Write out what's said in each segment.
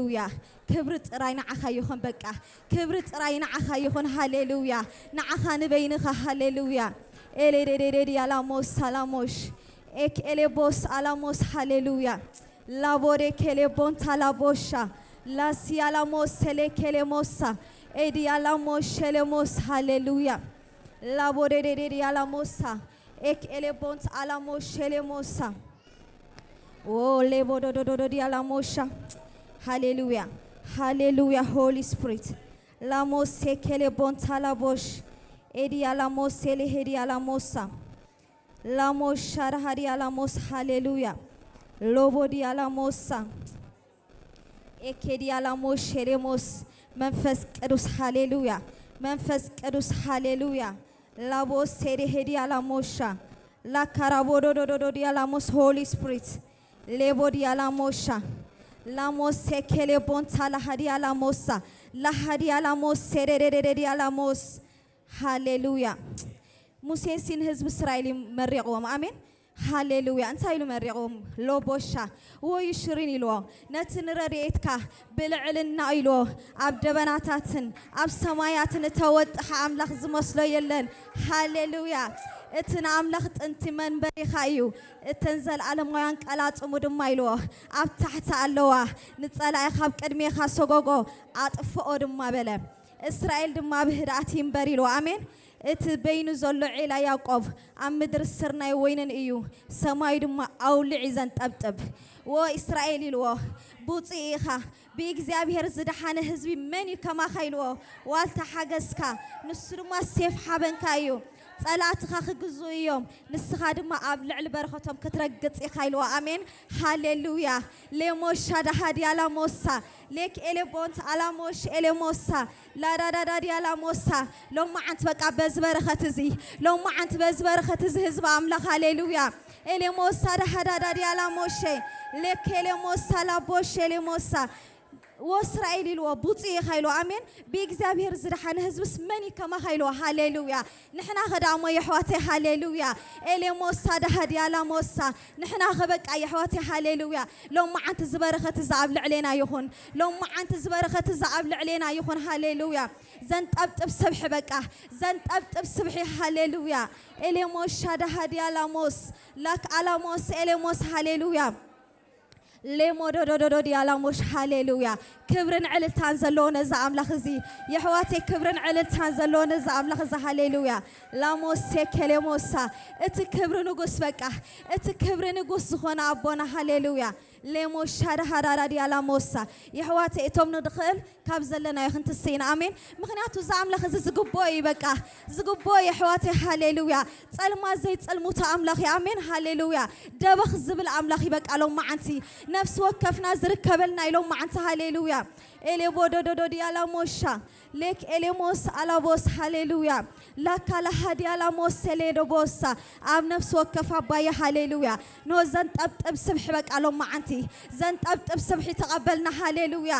ሃሌሉያ። ክብሪ ጥራይ ንዓኻ ይኹን። በቃ ክብሪ ጥራይ ንዓኻ ይኹን። ሃሌሉያ። ንዓኻ ንበይንኻ። ሃሌሉያ። ኤሌዴዴዴድ ያላሞስ ሳላሞሽ ኤክ ኤሌቦስ አላሞስ። ሃሌሉያ። ላቦዴ ኬሌቦን ታላቦሻ ላሲ ያላሞስ ሴሌ ኬሌሞሳ ኤዲ ያላሞስ ሼሌሞስ። ሃሌሉያ። ላቦዴዴዴድ ያላሞሳ ኤክ ኤሌቦንት አላሞስ ሼሌሞሳ። ኦ ሌቦዶዶዶዶድ ያላሞሻ። ሃሌሉያ። ሃሌሉያ። ሆሊ ስፕሪት ላሞስ ሴኬሌ ቦንታ ላቦሽ ኤዲ ያላሞስ ሴሌ ሄዲ ያላሞሳ። ላሞሽ ሻራሃዲ ያላሞስ። ሃሌሉያ። ሎቦዲ ያላሞሳ ኤኬዲ ያላሞሽ ሼሌሞስ። መንፈስ ቅዱስ። ሃሌሉያ። መንፈስ ቅዱስ። ሃሌሉያ። ላቦስ ሴዴ ሄዲ ያላሞሻ ላካራቦዶዶዶዶድ ያላሞስ። ሆሊ ስፕሪት ሌቦድ ያላሞሻ ላሞስ ሴኬሌ ቦንታ ላሃዲ ያላሞሳ ላሃዲ ያላሞስ ሴዴዴዴዴድ ያላሞስ። ሃሌሉያ። ሙሴ ሲን ህዝቢ እስራኤል እዩ መሪቕዎም። ኣሜን። ሃሌሉያ። እንታይ ኢሉ መሪቕዎም? ሎቦሻ ወዩ ሽሪን ኢልዎ። ነቲ ንረድኤትካ ብልዕልና ኢልዎ ኣብ ደበናታትን ኣብ ሰማያትን እተወጥሐ ኣምላኽ ዝመስሎ የለን። ሃሌሉያ። እቲ ንኣምላኽ ጥንቲ መንበሪኻ እዩ። እተን ዘለኣለማውያን ቀላጽሙ ድማ ኢልዎ ኣብ ታሕቲ ኣለዋ። ንጸላኢ ካብ ቅድሜኻ ሰጎጎ ኣጥፍኦ ድማ በለ። እስራኤል ድማ ብህድኣት ይንበር ኢልዎ። ኣሜን። እቲ በይኑ ዘሎ ዒላ ያዕቆብ ኣብ ምድሪ ስርናይ ወይንን እዩ፣ ሰማዩ ድማ ኣውሊዕ እዩ ዘንጠብጥብ። ዎ እስራኤል ኢልዎ፣ ብፁዕ ኢኻ፣ ብእግዚኣብሔር ዝደሓነ ህዝቢ መን እዩ ከማኻ ኢልዎ። ዋልታ ሓገዝካ፣ ንሱ ድማ ሴፍ ሓበንካ እዩ። ጸላእትኻ ክግዝኡ እዮም፣ ንስኻ ድማ ኣብ ልዕሊ በረኸቶም ክትረግጽ ኢኻ ኢልዎ። ኣሜን። ሃሌሉያ። ሌሞሻ ዳሃድያ ላሞሳ ሌክ ኤሌቦንት ኣላሞሽ ኤሌሞሳ ላዳዳዳድያ ላሞሳ። ሎማዓንት በቃ በዚ በረኸት እዚ፣ ሎማዓንት በዚ በረኸት እዚ ህዝቢ ኣምላኽ። ሃሌሉያ። ኤሌሞሳ ዳሃዳዳድያ ላሞሼ ሌክ ኤሌሞሳ ላቦሽ ኤሌሞሳ። ወእስራኤል ኢልዎ፣ ብፁዕ ኢኻ ኢልዎ። ኣሜን። ብእግዚኣብሔር ዝደሓነ ህዝብስ መን እዩ ከማኻ ኢልዎ። ሃሌሉያ። ንሕና ኸ ደኣ እሞ የሕዋተይ፣ ሃሌሉያ። ኤሌሞሳ ዳሃድያ ላሞሳ። ንሕና ኸ በቃ የሕዋተይ፣ ሃሌሉያ። ሎማዓንቲ እዚ በረኸት እዚ ኣብ ልዕሌና ይኹን። ሎማዓንቲ እዚ በረኸት እዚ ኣብ ልዕሌና ይኹን። ሃሌሉያ። ዘንጠብጥብ ስብሒ በቃ። ዘንጠብጥብ ስብሒ። ሃሌሉያ። ኤሌሞሻ ዳሃድያ ላሞስ። ላክ ኣላሞስ ኤሌሞስ። ሃሌሉያ። ሌሞዶዶዶዶ ዲያላሞሽ። ሃሌሉያ። ክብርን ዕልልታን ዘለዎ ነዚ ኣምላኽ እዚ። የሕዋተይ ክብርን ዕልልታን ዘለዎ ነዚ ኣምላኽ እዚ። ሃሌሉያ። ላሞሴ ኬሌሞሳ። እቲ ክብሪ ንጉስ በቃ። እቲ ክብሪ ንጉስ ዝኾነ ኣቦና። ሃሌሉያ። ሌሞሻ ዳሃዳዳ ዲያላሞሳ። የሕዋተይ እቶም ንድኽእል ካብ ዘለናዮ ክንትስኢና። ኣሜን። ምኽንያቱ እዚ ኣምላኽ እዚ ዝግብኦ እዩ በቃ። ዝግብኦ እዩ የሕዋተይ። ሃሌሉያ። ጸልማት ዘይጸልሙቶ ኣምላኽ እዩ። ኣሜን። ሃሌሉያ። ደበኽ ዝብል ኣምላኽ እዩ በቃ። ሎማዓንቲ ነፍሲ ወከፍና ዝርከበልና እዩ ሎማዓንቲ። ሃሌሉያ። ኤሌቦዶዶዶ ዲያላሞሻ ሌክ ኤሌሞስ ኣላቦስ። ሃሌሉያ። ላካ ላሃ ዲያላሞስ ሴሌዶቦሳ ኣብ ነፍሲ ወከፍ ኣባየ። ሃሌሉያ። ኖ ዘንጠብጥብ ስብሒ በቃ ሎማዓንቲ ዘንጠብጥብ ስብሒ ተቐበልና። ሃሌሉያ።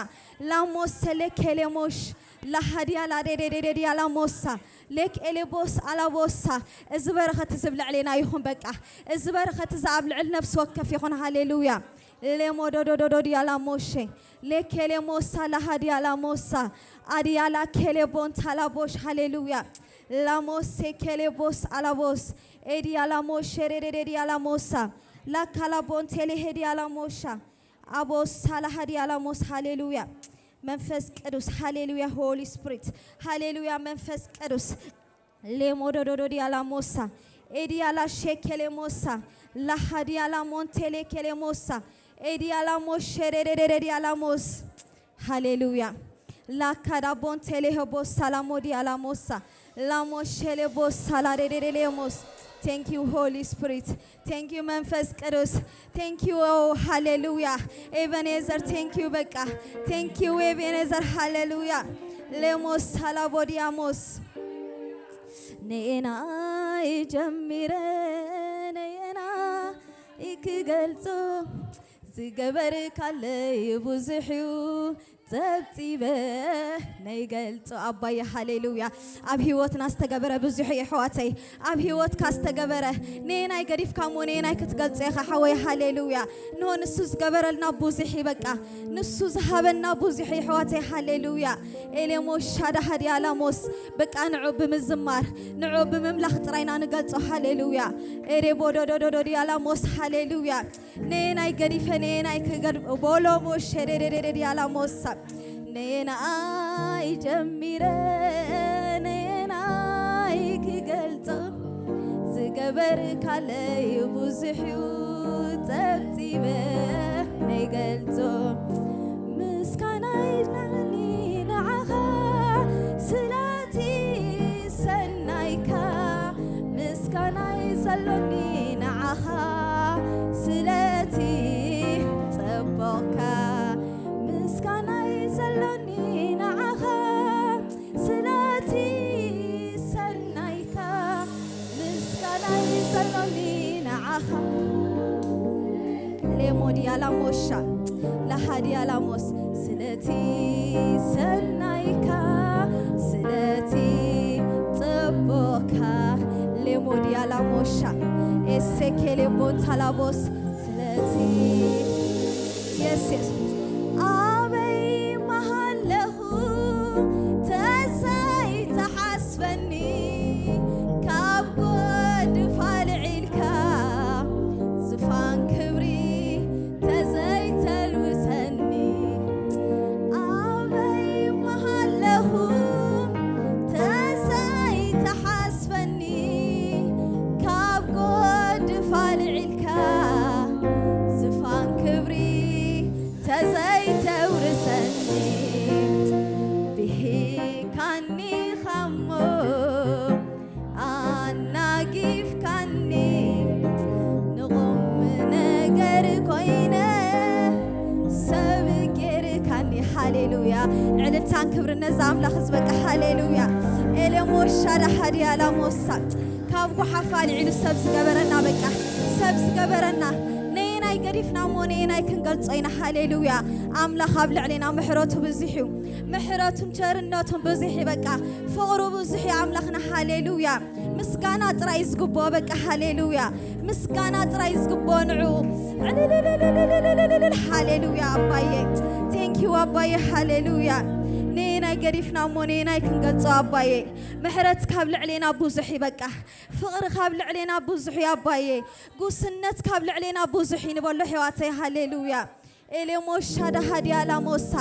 ላሞስ ሴሌ ኬሌሞሽ ላሃድያ ላዴዴዴዴድያ ላሞሳ ሌክ ኤሌቦስ ኣላቦሳ። እዚ በረኸት እዚ ኣብ ልዕሌና ይኹን በቃ። እዚ በረኸት እዚ ኣብ ልዕሊ ነፍሲ ወከፍ ይኹን። ሃሌሉያ። ሌሞዶዶዶዶድያ ላሞሼ ሌኬሌሞሳ ላሃድያ ላሞሳ ኣድያ ላኬሌቦን ታላቦሽ። ሃሌሉያ። ላሞሴ ኬሌቦስ ኣላቦስ ኤድያ ላሞሼ ሬዴዴድያ ላሞሳ ላካላቦን ቴሌሄድያ ላሞሻ ኣቦሳ ላሃድያ ላሞስ። ሃሌሉያ። መንፈስ ቅዱስ። ሃሌሉያ። ሆሊ ስፕሪት። ሃሌሉያ። መንፈስ ቅዱስ። ሌሞዶዶዶ ዲያላሞሳ ኤዲያላ ሼኬሌሞሳ ላሃዲያላ ሞንቴሌ ኬሌሞሳ ኤዲያላ ሞሼ ዴዴዴዴ ዲያላሞስ። ሃሌሉያ። ላካዳ ቦንቴሌ ሆቦሳ ላሞዲያላሞሳ ላሞሼሌ ቦሳ ላዴዴዴሌሞስ። Thank you Holy Spirit. Thank you መንፈስ ቅዱስ። Thank you ሃሌሉያ። ኤቨኔዘር thank you በቃ። Thank you ኤቨኔዘር። ሃሌሉያ። ሌሞስ ሳላቦዲያሞስ። ነየና ይጀምረ ነየና ይክገልጾ ዝገበርካለይ ብዙሕ እዩ። ጸብጺበ ነይገልጾ ኣባየ። ሃሌሉያ። ኣብ ህይወትና ዝተገበረ ብዙሕ እዩ ኣሕዋተይ። ኣብ ህይወትካ ዝተገበረ፣ ነየናይ ገዲፍካ እሞ ነየናይ ክትገልጾ ኢኻ ሓወይ? ሃሌሉያ። እንሆ ንሱ ዝገበረልና ብዙሕ እዩ። በቃ ንሱ ዝሃበና ብዙሕ እዩ ኣሕዋተይ። ሃሌሉያ። ኤሌሞስ ሻዳ ሃዲያ ላሞስ፣ በቃ ንዑ ብምዝማር፣ ንዑ ብምምላኽ ጥራይና ንገልጾ። ሃሌሉያ። ኤሬ ቦዶዶዶዶ ዲያ ላሞስ። ሃሌሉያ። ነየናይ ገዲፈ ነየናይ ክገድ ቦሎሞ ሸደደደደ ዲያ ላሞሳ። ነየናይ ጀሚረ ነየናይ ክገልጾ፣ ዝገበርካለይ ብዙሕ እዩ። ጸብጺበ ነይገልጾ፣ ምስጋናይ ናኒ ንዓኻ ስለቲ ሰናይካ፣ ምስጋናይ ዘሎኒ ንዓኻ ስለቲ ጸቦቕካ፣ ምስጋናይ ዘሎኒ ንዓኻ ስለቲ ሰናይካ፣ ምስጋናይ ዘሎኒ ንዓኻ። ሌሞድያ ላሞሻ ለሃድያ ላሞስ፣ ስለቲ ሰናይካ፣ ስለቲ ጽቡቕካ። ሌሞድያ ላሞሻ ኤሴኬሌ ቦንታ ላቦስ፣ ስለቲ የስ የስ ኣበይ መሃለኹ ተዘይተሓስበኒ፣ ካብ ጎድፋ ልዒልካ ዝፋን ክብሪ ተዘይተልብሰኒ፣ ኣበይ መሃለኹ ተዘይተሓስበኒ፣ ካብ ጎድፋ ልዒልካ ዝፋን ክብሪ ተዘይተውርሰኒ፣ ብሂካኒ ኻሞ ኣናጊፍካኒ፣ ንቑም ነገር ኮይነ ሰብ ጌርካኒ። ሃሌሉያ። ዕልልታን ክብርን ነዛ ኣምላኽ ዝበቃ። ሃሌሉያ። ኤሌሞ ሻዳ ሃዲያ ላሞሳ፣ ካብ ጓሓፍ ኣልዒሉ ሰብ ዝገበረና፣ በቃ ሰብ ዝገበረና። ነየናይ ገዲፍና እሞ ነየናይ ክንገልጾ ኢና? ሃሌሉያ። ኣምላኽ ኣብ ልዕሌና ምሕረቱ ብዙሕ እዩ። ምሕረቱን ቸርነቱን ብዙሕ እዩ። በቃ ፍቕሩ ብዙሕ እዩ ኣምላኽና። ሃሌሉያ። ምስጋና ጥራይ ዝግብኦ፣ በቃ ሃሌሉያ። ምስጋና ጥራይ ዝግብኦ ንዑ። ዕልልልልልልልልልልል። ሃሌሉያ ኣባዬ። Thank you ኣባዬ። ሃሌሉያ። ነየናይ ገዲፍና እሞ ነየናይ ክንገልጾ ኣባዬ? ምሕረት ካብ ልዕሌና ብዙሕ እዩ። በቃ ፍቕሪ ካብ ልዕሌና ብዙሕ እዩ ኣባዬ። ጉስነት ካብ ልዕሌና ብዙሕ እዩ ንበሎ ኣሕዋተይ። ሃሌሉያ። ኤሌሞሻ ዳሃድያ ላሞሳ፣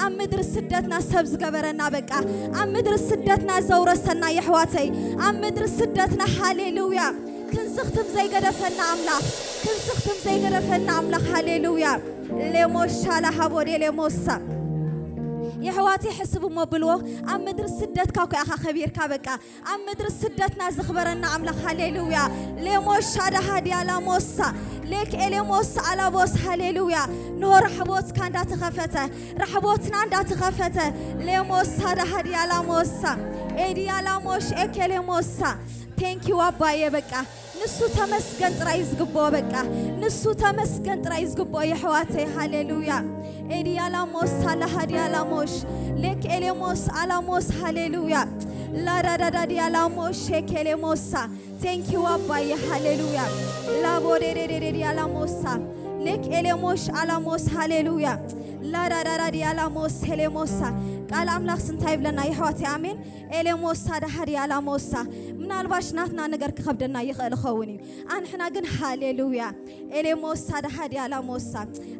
ኣብ ምድሪ ስደትና ሰብ ዝገበረና፣ በቃ ኣብ ምድሪ ስደትና ዘውረሰና የሕዋተይ፣ ኣብ ምድሪ ስደትና፣ ሃሌሉያ፣ ክንስኽትም ዘይገደፈና ኣምላኽ፣ ክንስኽትም ዘይገደፈና ኣምላኽ፣ ሃሌሉያ። ሌሞሻ ላሃቦዴ ሌሞሳ። የሕዋተይ ሕስብ እሞ ብልዎ፣ ኣብ ምድሪ ስደትካ እኮ ኢኻ ከቢርካ፣ በቃ ኣብ ምድሪ ስደትና ዘኽበረና ኣምላኽ፣ ሃሌሉያ። ሌሞሻ ዳሃድያ ላሞሳ፣ ሌክ ኤሌሞስ ኣላቦስ፣ ሃሌሉያ። ንሆ ራሕቦትካ እንዳተኸፈተ፣ ራሕቦትና እንዳተኸፈተ፣ ሌሞሳ ዳሃድያ ላሞሳ፣ ኤድያ ላሞሽ ኤኬ ሌሞሳ። Thank you ኣባዬ፣ በቃ ንሱ ተመስገን ጥራይ ዝግብኦ፣ በቃ ንሱ ተመስገን ጥራይ ዝግብኦ የሕዋተይ፣ ሃሌሉያ። ኤድያ ላሞሳ ላሃድያ ላሞሽ፣ ሌክ ኤሌሞስ ኣላሞስ፣ ሃሌሉያ። ላዳዳዳድያ ላሞሽ ሼኬሌሞሳ። Thank you ኣባዬ፣ ሃሌሉያ። ላቦዴዴዴዴድያ ላሞሳ፣ ሌክ ኤሌሞሽ ኣላሞስ፣ ሃሌሉያ። ላዳዳዳድያ ላሞስ ሄሌሞሳ። ቃል ኣምላኽስ እንታይ ይብለና የሕዋተይ? ኣሜን። ኤሌሞሳ ዳሃድያ ላሞሳ። ምናልባሽ ናትና ነገር ክኸብደና ይኽእል ይኸውን እዩ። ኣንሕና ግን ሃሌሉያ። ኤሌሞሳ ዳሃድያ ላሞሳ።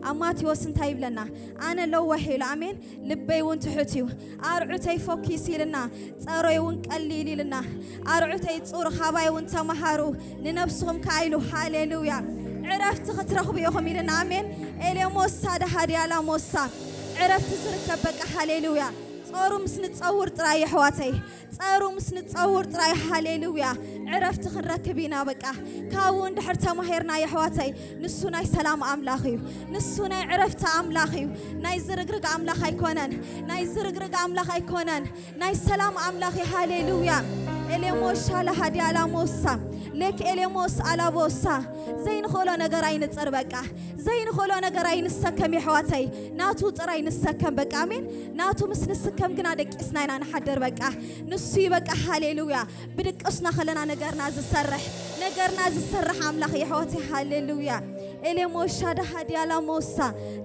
ኣብ ማቴዎስ እንታይ ይብለና? ኣነ ለዋህ ኢሉ፣ ኣሜን፣ ልበይ እውን ትሑት እዩ፣ ኣርዑተይ ፎኪስ ኢልና፣ ጸሮይ እውን ቀሊል ኢልና፣ ኣርዑተይ ጹሩ፣ ካባይ እውን ተመሃሩ፣ ንነብስኹም ከኣ ኢሉ፣ ሃሌሉያ፣ ዕረፍቲ ክትረኽቡ ኢኹም ኢልና፣ ኣሜን። ኤሌሞሳ ዳሃድያ ላሞሳ። ዕረፍቲ ዝርከብ፣ በቃ፣ ሃሌሉያ። ጸሩ ምስ ንጸውር ጥራይ የሕዋተይ፣ ጸሩ ምስ ንጸውር ጥራይ፣ ሃሌሉያ፣ ዕረፍቲ ክንረክብ ኢና። በቃ ካብኡ እንድሕር ተማሂርና የሕዋተይ፣ ንሱ ናይ ሰላም ኣምላኽ እዩ፣ ንሱ ናይ ዕረፍቲ ኣምላኽ እዩ። ናይ ዝርግርግ ኣምላኽ ኣይኮነን፣ ናይ ዝርግርግ ኣምላኽ ኣይኮነን፣ ናይ ሰላም ኣምላኽ እዩ። ሃሌሉያ። ኤሌሞሻ ላሃድያ ላሞሳ። ሌክ ኤሌሞስ ኣላቦሳ ዘይንኽእሎ ነገር ኣይንጽር በቃ ዘይንኽእሎ ነገር ኣይንሰከም የሕዋተይ ናቱ ጥራይ ንሰከም በቃ ኣሜን ናቱ ምስ ንስከም ግና ደቂስና ኢና ንሓደር በቃ ንሱ እዩ በቃ ሃሌሉያ ብድቅስና ከለና ነገርና ዝሰርሕ ነገርና ዝሰርሕ ኣምላኽ የሕዋተይ ሃሌሉያ ኤሌሞሻ ዳሃዲያ ላሞሳ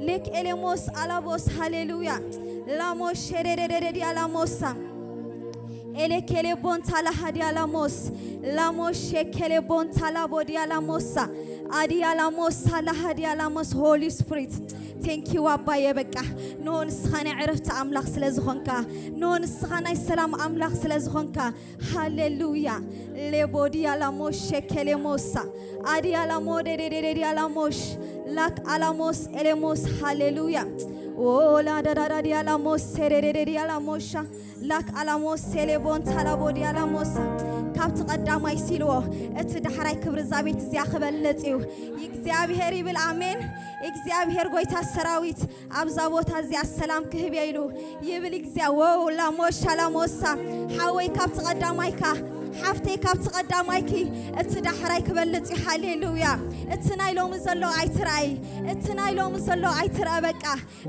ሌክ ኤሌሞስ ኣላቦስ ሃሌሉያ ላሞሽ ሸደደደደዲያ ላሞሳ ኤሌ ኬሌ ቦንታ ላሃዲያ ላሞስ ላሞሽ ሸኬሌ ቦንታ ላቦዲያ ላሞሳ ኣዲያ ላሞሳ ላሃዲያ ላሞስ ሆሊ ስፕሪት ቴንኪዩ ኣባየ በቃ ንሆ ንስኻ ናይ ዕረፍቲ ኣምላኽ ስለ ዝኾንካ ንሆ ንስኻ ናይ ሰላም ኣምላኽ ስለ ዝኾንካ ሃሌሉያ ሌቦዲያ ላሞሽ ሸኬሌ ሞሳ ኣዲያ ላሞ ደደደደዲያ ላሞሽ ላክ ኣላሞስ ኤሌሞስ ሃሌሉያ ኦላ ደዳዳዲያ ላሞስ ሴደደደዲያ ላሞሻ ላክ ኣላሞስ ሴሌቦን ታላቦዲያ ላሞሳ ካብቲ ቀዳማይ ሲልዎ እቲ ዳሕራይ ክብሪ እዛ ቤት እዚኣ ክበልጽ እዩ እግዚኣብሔር ይብል ኣሜን እግዚኣብሔር ጎይታ ሰራዊት ኣብዛ ቦታ እዚኣ ሰላም ክህብ እየ ኢሉ ይብል እግዚኣብሔር ወው ላሞሻ ላሞሳ ሓወይ ካብቲ ቀዳማይካ ሓፍተይ ካብቲ ቀዳማይኪ እቲ ዳሕራይ ክበልጽ እዩ ሃሌሉያ እቲ ናይ ሎሚ ዘሎ ኣይትርኣይ እቲ ናይ ሎሚ ዘሎ ኣይትርኣ በቃ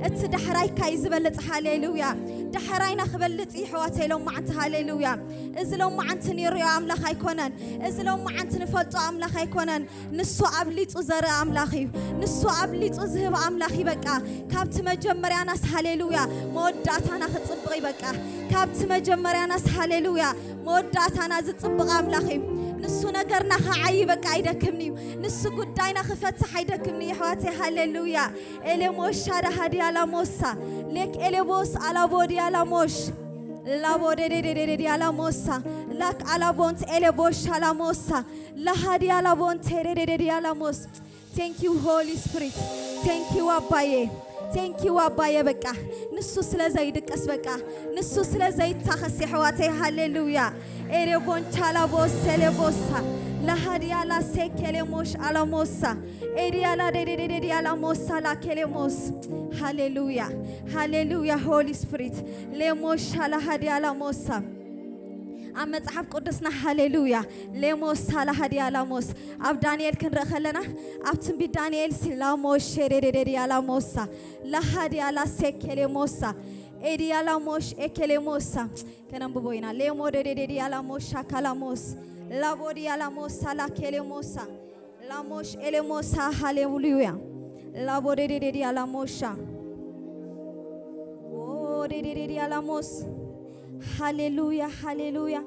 እቲ ዳሕራይካ እዩ ዝበልጽ ሃሌሉያ ዳሕራይና ክበልጽ እዩ ሕዋተይ ሎማዓንቲ ሃሌሉያ እዚ ሎማዓንቲ ንሪኦ ኣምላኽ ኣይኮነን እዚ ሎማዓንቲ ንፈልጦ ኣምላኽ ኣይኮነን ንሱ ኣብሊጹ ዘርኢ ኣምላኽ እዩ ንሱ ኣብሊጹ ዝህብ ኣምላኽ እዩ በቃ ካብቲ መጀመርያናስ ሃሌሉያ መወዳእታና ክጽብቕ እዩ በቃ ካብቲ መጀመርያናስ ሃሌሉያ መወዳእታና ዝጽብቕ ኣምላኽ እዩ ንሱ ነገርና ክዓይ በቃ ኣይደክምን እዩ ንሱ ጉዳይና ክፈትሕ ኣይደክምን እዩ ኣሕዋተይ ሃሌሉያ ኤሌሞሻ ዳሃዲያ ላሞሳ ሌክ ኤሌቦስ ኣላቦዲያ ላሞሽ ላቦ ደደደደደዲያ ላሞሳ ላክ ኣላቦንት ኤሌቦሻ ላሞሳ ላሃዲያ ላቦንት ደደደደዲያ ላሞስ Thank you Holy Spirit Thank you ኣባዬ Thank you ኣባዬ በቃ ንሱ ስለ ዘይድቅስ በቃ ንሱ ስለ ዘይታኸስ የሕዋተይ ሃሌሉያ ኤሌቦንቻ ላቦስ ሴሌቦሳ ላሃዲያ ላሴ ኬሌሞሽ ኣላሞሳ ኤዲያ ላደደደደዲያ ላሞሳ ላኬሌሞስ ሃሌሉያ ሃሌሉያ Holy Spirit ሌሞሻ ላሃዲያ ላሞሳ ኣብ መጽሓፍ ቅዱስና ሃሌሉያ ሌሞስ ሳላሃድያ ላሞስ ኣብ ዳንኤል ክንርኢ ከለና ኣብ ትንቢት ዳንኤል ሲ ላሞስ ሸደደደድያ ላሞሳ ላሃድያ ላሴኬሌሞሳ ኤድያ ላሞሽ ኤኬሌሞሳ ከነንብቦ ኢና ሌሞ ደደደድያ ላሞስ ሻካላሞስ ላቦድያ ላሞሳ ላኬሌሞሳ ላሞሽ ኤሌሞሳ ሃሌሉያ ላቦ ደደደድያ ላሞሻ ኦ ደደደድያ ላሞስ ሃሌሉያ ሃሌሉያ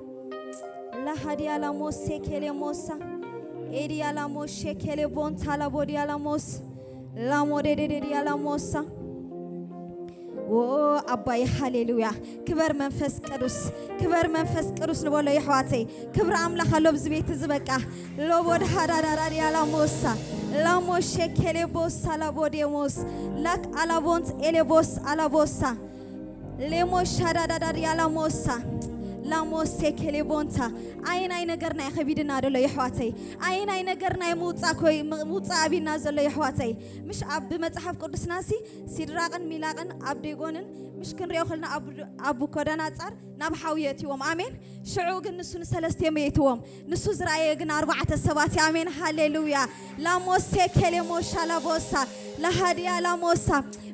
ላሃድያ ላሞስ ሴኬሌሞሳ ኤድያ ላሞስ ሼኬሌ ቦንታ ላቦድያ ላሞስ ላሞ ደደደድያ ላሞሳ ዎ ኣባይ ሃሌሉያ ክበር መንፈስ ቅዱስ ክበር መንፈስ ቅዱስ ንበሎ የሕዋተይ ክብሪ ኣምላኽ ኣሎ ብዚ ቤት እዚ በቃ ሎቦድ ሃዳዳዳድያ ላሞሳ ላሞሼ ኬሌቦሳ ላቦዴሞስ ላክ ኣላቦንት ኤሌቦስ ኣላቦሳ ሌሞሽ ሃዳዳዳድያ ላሞሳ ላሞሴ ኬሌቦንታ ኣየናይ ነገርና እዩ ከቢድና ደሎ የሕዋተይ ኣየናይ ነገርና እዩ ምውፃእ ኮይ ምውፃእ ኣቢና ዘሎ የሕዋተይ ምሽ ኣብ ብመፅሓፍ ቅዱስና ሲ ሲድራቕን ሚላቕን ኣብዴጎንን ምሽ ክንሪኦ ከልና ኣቡኮደናፃር ናብ ሓዊ የእትዎም ኣሜን ሽዑ ግን ንሱ ንሰለስቲኦም የእትዎም ንሱ ዝረኣየ ግን ኣርባዕተ ሰባት ኣሜን ሃሌሉያ ላሞሴ ኬሌሞሻ ላቦሳ ላሃድያ ላሞሳ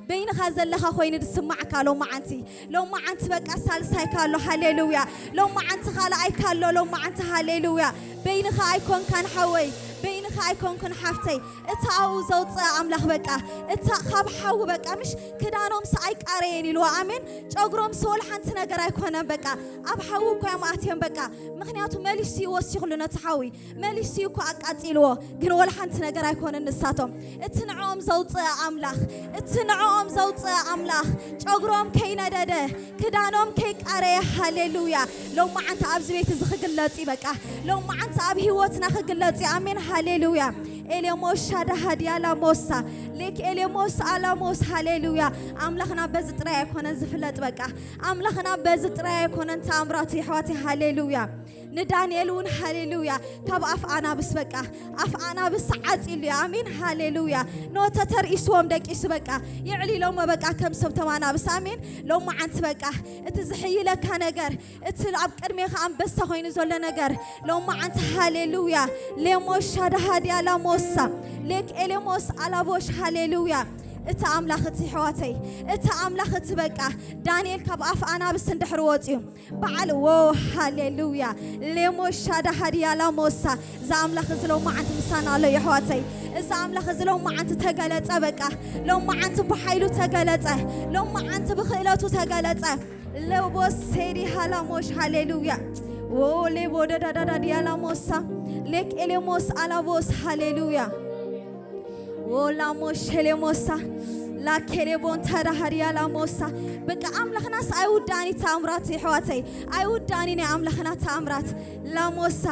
በይንኻ ዘለኻ ኮይኑ ዝስማዕካ ሎማዓንቲ ሎማዓንቲ በቃ ሳልሳይካ ኣሎ ሃሌሉያ ሎማዓንቲ ካልኣይካ ኣሎ ሎማዓንቲ ሃሌሉያ በይንኻ ኣይኮንካን ሓወይ በይንኻ ኣይኮንኩን ሓፍተይ እታ ኣብኡ ዘውፅእ ኣምላኽ በቃ እታ ካብ ሓዊ በቃ ምሽ ክዳኖምስ ኣይቃረየን ኢልዋ ኣሜን ጨጉሮምስ ወላ ሓንቲ ነገር ኣይኮነን በቃ ኣብ ሓዊ እኮ እዮም ኣትዮም በቃ ምክንያቱ መሊሱ ይወሲኽሉ ነቲ ሓዊ መሊሱ እኮ ኣቃፂልዎ ግን ወላ ሓንቲ ነገር ኣይኮነን ንሳቶም እቲ ንዕኦም ዘውፅእ ኣምላኽ እቲ ንዕኦም ዘውፅእ ኣምላኽ ጨጉሮም ከይነደደ ክዳኖም ከይቃረየ ሃሌሉያ ሎማዓንቲ ኣብዚ ቤት እዚ ክግለፅ እዩ በቃ ሎማዓንቲ ኣብ ህይወትና ክግለፅ እዩ ኣሜን ሃሌሉያ ኤሌሞሻ ዳሃድያ ላሞሳ ሌክ ኤሌሞስ ኣላሞስ። ሃሌሉያ። ኣምላኽና በዚ ጥራይ ኣይኮነን ዝፍለጥ። በቃ ኣምላኽና በዚ ጥራይ ኣይኮነን ተኣምራቱ የሕዋተይ። ሃሌሉያ። ንዳንኤል እውን ሃሌሉያ ካብ ኣፍ ኣናብስ በቃ ኣፍ ኣናብስ ዓፂሉ እዩ። ኣሜን። ሃሌሉያ። ኖ ተተርኢስዎም ደቂሱ በቃ የዕሊሎሞ በቃ ከም ሰብቶም ኣናብስ። ኣሜን። ሎማዓንቲ በቃ እቲ ዝሕይለካ ነገር እቲ ኣብ ቅድሜኻ ኣንበሳ ኮይኑ ዘሎ ነገር ሎማዓንቲ ሃሌሉያ። ሌሞሻ ዳሃድያ ላሞሳ ሌክ ኤሌሞስ ኣላቦሽ። ሃሌሉያ። እቲ ኣምላኽ እቲ ኣሕዋተይ እቲ ኣምላኽ እቲ በቃ ዳንኤል ካብ ኣፍ ኣናብስ እንድሕር ወፅዩ በዓል ዎ ሃሌሉያ። ሌሞሻ ዳሃድያ ላሞሳ እዛ ኣምላኽ እዚ ሎማዓንቲ ምሳና ኣሎ የሕዋተይ። እዛ ኣምላኽ እዚ ሎማዓንቲ ተገለጸ በቃ ሎማዓንቲ ብሓይሉ ተገለጸ ሎማዓንቲ ብክእለቱ ተገለጸ። ለቦስ ሴዲ ሃላሞሽ ሃሌሉያ። ዎ ሌቦ ደዳዳዳ ዲያላሞሳ ሌክ ኤሌሞስ ኣላቦስ ሃሌሉያ። ዎ ላሞሽ ሄሌሞሳ ላኬሌቦን ተዳሃድያ ላሞሳ በቃ ኣምላኽናስ ኣይውዳእን እዩ ተኣምራት የሕዋተይ። ኣይውዳእን እዩ ናይ ኣምላኽና ተኣምራት። ላሞሳ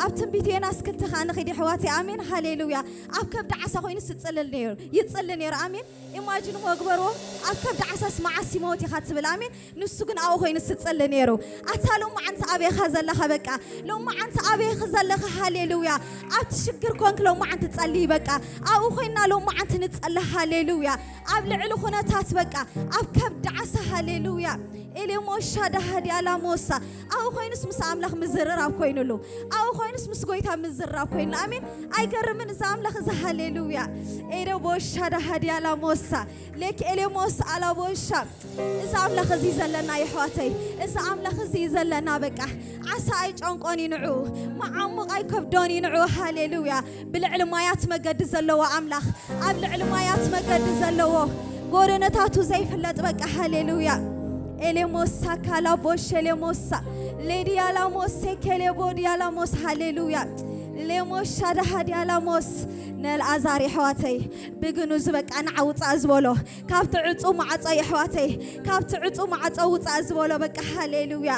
ኣብ ትንቢት ዮናስ ክልተ ኸዓ ንኺድ የሕዋተይ። ኣሜን ሃሌሉያ። ኣብ ከብዲ ዓሳ ኮይኑ ስፅልል ነይሩ ይፅሊ ነይሩ። ኣሜን። ኢማጂን እሞ ግበርዎ። ኣብ ከብዲ ዓሳስ መዓስ ይመውት ኢኻ ትብል። ኣሜን። ንሱ ግን ኣብኡ ኮይኑ ስፅሊ ነይሩ። ኣታ ሎማዓንቲ ኣበይኻ ዘለኻ በቃ ሎማዓንቲ ኣበይኺ ዘለኻ ሃሌሉያ። ኣብቲ ሽግር ኮንክ ሎማዓንቲ ጸልይ በቃ ኣብኡ ኮይና ሎማዓንቲ ንጸሊ ሃሌሉያ። ኣብ ልዕሊ ኩነታት በቃ ኣብ ከብዲ ዓሳ ሃሌሉያ። ኤሌሞሻ ዳሃድያ ላሞሳ ኣብኡ ኮይኑስ ምስ ኣምላኽ ምዝርራብ ኮይኑሉ ኣብኡ ኮይኑስ ምስ ጎይታ ምዝርራብ ኮይኑሉ። ኣሜን። ኣይገርምን እዚ ኣምላኽ እዚ ሃሌሉያ። ኤሌሞሻ ዳሃድያ ላሞሳ ሌክ ኤሌሞስ ኣላቦሻ እዚ ኣምላኽ እዚ ዘለና የሕዋተይ እዚ ኣምላኽ እዚ ዘለና በቃ ዓሳ ኣይጨንቆን ይንዑ መዓሙቕ ኣይከብዶን ይንዑ። ሃሌሉያ። ብልዕሊ ማያት መገዲ ዘለዎ ኣምላኽ ኣብ ልዕሊ ማያት መገዲ ዘለዎ ጎደነታቱ ዘይፍለጥ በቃ ሃሌሉያ። ኤሌሞሳ ካላቦሽ ኤሌሞሳ ሌድያላሞስ ሴኬሌቦ ድያላሞስ ሃሌሉያ። ሌሞስ ሻዳሃ ድያላሞስ ነልኣዛር የሕዋተይ ብግኑ ዝበቃ ንዓውፃእ ዝበሎ ካብቲ ዕፁ ማዕፆ የሕዋተይ ካብቲ ዕፁ ማዕፆ ውፃእ ዝበሎ በቃ ሃሌሉያ።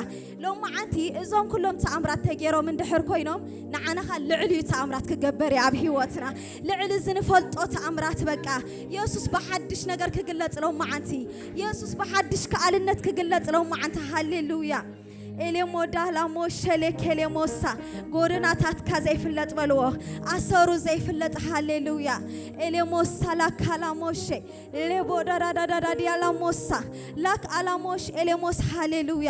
ሎማዓንቲ እዞም ኩሎም ተኣምራት ተገይሮም እንድሕር ኮይኖም ንዓና ኸኣ ልዕሊኡ ተኣምራት ክገብር እዩ ኣብ ህይወትና። ልዕሊ ዝንፈልጦ ተኣምራት በቃ የሱስ ብሓድሽ ነገር ክግለጽ ሎማዓንቲ። የሱስ ብሓድሽ ከኣልነት ክግለጽ ሎማዓንቲ። ሃሌሉያ። ኤሌሞ ዳላሞ ሸሌ ኬሌሞሳ ጎደናታትካ ዘይፍለጥ በልዎ። ኣሰሩ ዘይፍለጥ። ሃሌሉያ። ኤሌሞሳ ላካላሞሼ ሌቦ ዳዳዳዳዳ ዲያላሞሳ ላክ ኣላሞሽ ኤሌሞስ። ሃሌሉያ።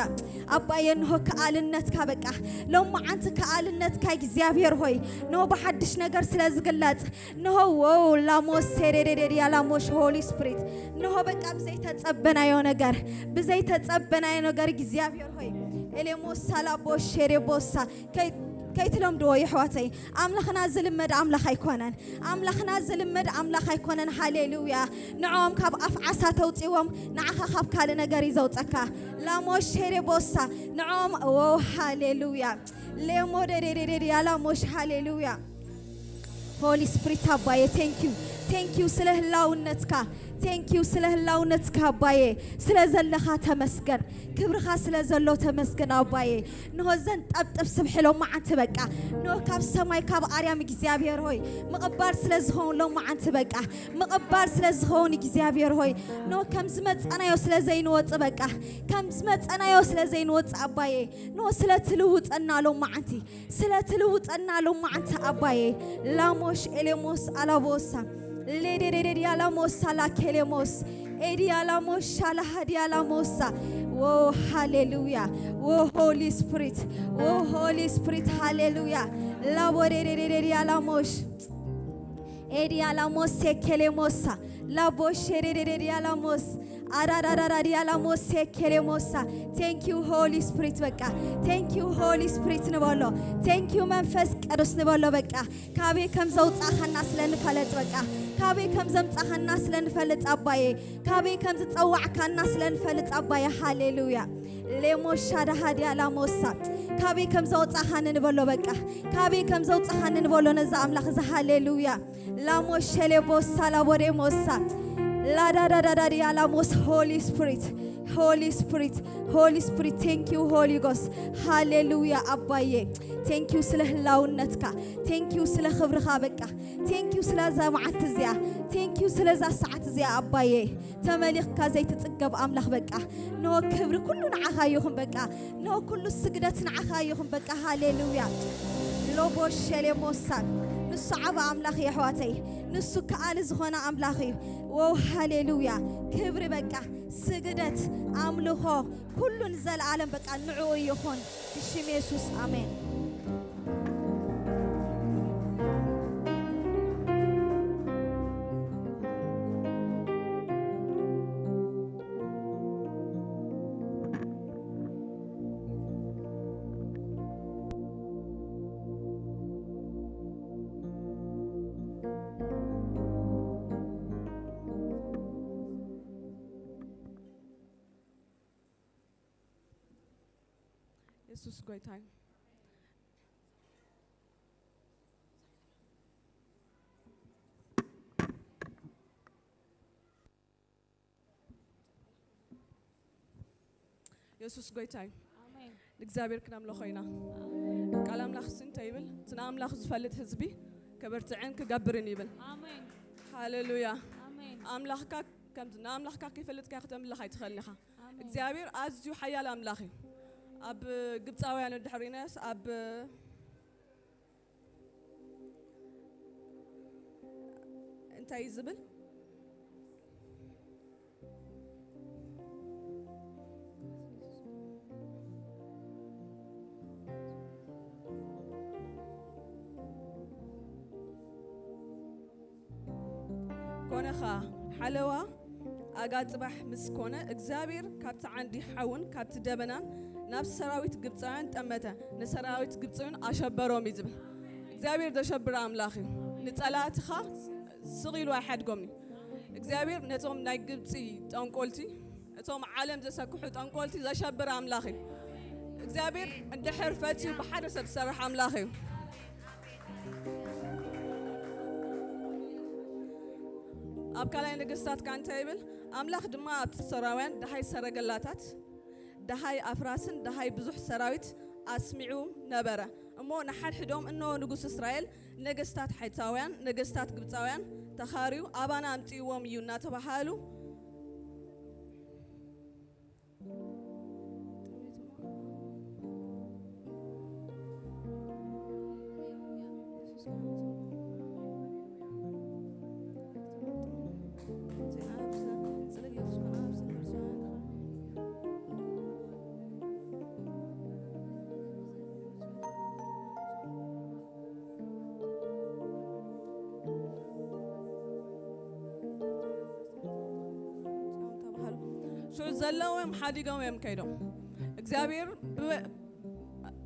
ኣባየ እንሆ ከኣልነትካ በቃ ሎማዓንቲ ከኣልነትካ እግዚኣብሔር ሆይ እንሆ ብሓድሽ ነገር ስለ ዝግለጽ እንሆ ወው ላሞስ ሴዴዴዴ ዲያላሞሽ ሆሊ ስፕሪት እንሆ በቃ ብዘይተጸበናዮ ነገር ብዘይተጸበናዮ ነገር እግዚኣብሔር ሆይ ኤሌሞሳ ላቦሽ ሼዴቦሳ ከይ- ከይትለምድዎ የሕዋተይ ኣምላኽና ዝልመድ ኣምላኽ ኣይኮነን። ኣምላኽና ዝልመድ ኣምላኽ ኣይኮነን። ሃሌሉያ። ንዕኦም ካብ ኣፍ ዓሳ ተውፅዎም ንዓኻ ካብ ካልእ ነገር እዩ ዘውፀካ። ላሞሽ ሄሬቦሳ ንዕኦም ዎ ሃሌሉያ። ሌሞ ደዴዴዴድያ ላሞሽ ሃሌሉያ። ሆሊ ስፕሪት ኣባየ ቴንኪዩ ቴንኪዩ ስለ ህላውነትካ ቴንኪዩ ስለ ህላውነትካ ኣባየ ስለ ዘለኻ ተመስገን። ክብርኻ ስለ ዘሎ ተመስገን ኣባየ። እንሆ ዘንጠብጥብ ስብሒ ሎማዓንቲ በቃ እንሆ ካብ ሰማይ ካብ ኣርያም እግዚኣብሔር ሆይ ምቕባል ስለ ዝኸውን ሎማዓንቲ በቃ ምቕባል ስለ ዝኸውን እግዚኣብሔር ሆይ እንሆ ከም ዝመፀናዮ ስለ ዘይንወፅ በቃ ከም ዝመፀናዮ ስለ ዘይንወፅ ኣባየ እንሆ ስለ ትልውጠና ሎማዓንቲ ስለ ትልውጠና ሎማዓንቲ ኣባየ ላሞሽ ኤሌሞስ ኣላቦሳ ሌዴዴዴ ዲያላሞሳ ላኬሌሞስ ኤዲያላሞሻ ላሃዲያላሞሳ ዎ ሃሌሉያ ዎ ሆሊ ስፕሪት ዎ ሆሊ ስፕሪት ሃሌሉያ ላቦዴዴዴዴ ዲያላሞሽ ኤዲያላሞስ ሴኬሌሞሳ ላቦሼ ዴዴዴ ዲያላሞስ ኣዳዳዳዳ ዲያላሞስ ሴኬሌሞሳ። Thank you Holy Spirit በቃ thank you Holy Spirit ንበሎ thank you መንፈስ ቅዱስ ንበሎ በቃ ካበይ ከም ዘውፃእኻና ስለ ንፈለጥ በቃ ካበይ ከም ዘምፃኻና ስለ ንፈልጥ ኣባየ ካበይ ከም ዝፀዋዕካና ስለ ንፈልጥ ኣባየ። ሃሌሉያ። ሌሞሻ ዳሃድያ ላሞሳ ካበይ ከም ዘውፃኻኒ ንበሎ በቃ ካበይ ከም ዘውፃኻኒ ንበሎ ነዛ ኣምላኽ እዚ። ሃሌሉያ። ላሞሸሌ ቦሳ ላቦዴ ሞሳ ላዳዳዳዳድያ ላሞስ ሆሊ ስፕሪት ሆሊ ስፕሪት ሆሊ ስፕሪት thank you Holy Ghost። ሃሌሉያ ኣባየ thank you ስለ ህላውነትካ thank you ስለ ክብርኻ በቃ Thank you ስለዛ መዓልቲ እዚኣ። Thank you ስለዛ ሰዓት እዚኣ ኣባየ። ተመሊኽካ ዘይትጽገብ ኣምላኽ በቃ። ኖ ክብሪ ኩሉ ንዓኻ ይኹን በቃ። ኖ ኩሉ ስግደት ንዓኻ ይኹን በቃ። ሃሌሉያ። ሎቦ ሸሌሞሳን። ንሱ ዓባ ኣምላኽ እዩ ኣሕዋተይ። ንሱ ከኣሊ ዝኾነ ኣምላኽ እዩ። ዎ ሃሌሉያ። ክብሪ በቃ። ስግደት፣ ኣምልኾ፣ ኩሉ ንዘለኣለም በቃ ንዕኡ ይኹን። ብሽም የሱስ ኣሜን። የሱስ ጎይታ እዩ። የሱስ ጎይታ እዩ። ኣሜን። ንእግዚኣብሔር ክነምልኾ ኢና። ኣሜን። ቃል ኣምላኽ ሲ እንታይ ይብል? እቲ ንኣምላኽ ዝፈልጥ ህዝቢ ክብርትዕን ክገብርን ይብል። ኣሜን። ሃሌሉያ። ኣሜን። ኣምላኽካ ከምቲ ንኣምላኽካ ከይፈልጥካ ከተምልኽ ኣይትኽእልን ኢኻ። ኣሜን። እግዚኣብሔር ኣዝዩ ሓያል ኣምላኽ እዩ። ኣብ ግብፃውያን እንድሕር ርኢናዮስ ኣብ እንታይ እዩ ዝብል? ኮነ ኸኣ ሓለዋ ኣጋ ጽባሕ ምስ ኮነ እግዚኣብሔር ካብቲ ዓንዲ ሓውን ካብቲ ደበናን ናብ ሰራዊት ግብፃውያን ጠመተ፣ ንሰራዊት ግብፃውያን ኣሸበሮም እዩ ዝብል። እግዚኣብሔር ዘሸብር ኣምላኽ እዩ። ንጸላእትኻ ስቕ ኢሉ ኣይሓድጎምን እዩ። እግዚኣብሔር ነቶም ናይ ግብፂ ጠንቆልቲ፣ እቶም ዓለም ዘሰክሑ ጠንቆልቲ ዘሸብር ኣምላኽ እዩ። እግዚኣብሔር እንድሕር ፈትዩ ብሓደ ሰብ ዝሰርሕ ኣምላኽ እዩ። ኣብ ካልኣይ ነገስታት ከኣ እንታይ ይብል? ኣምላኽ ድማ ኣብቲ ሶራውያን ደሃይ ሰረገላታት፣ ደሃይ ኣፍራስን ደሃይ ብዙሕ ሰራዊት ኣስሚዑ ነበረ። እሞ ንሓድሕዶም፣ እንሆ፣ ንጉስ እስራኤል፣ ነገስታት ሓይታውያን፣ ነገስታት ግብፃውያን ተኻርዩ ኣባና ኣምፅእዎም እዩ እናተባሃሉ ሽዑ ዘለዎም ሓዲጎም እዮም ከይዶም። እግዚኣብሔር ብ-፣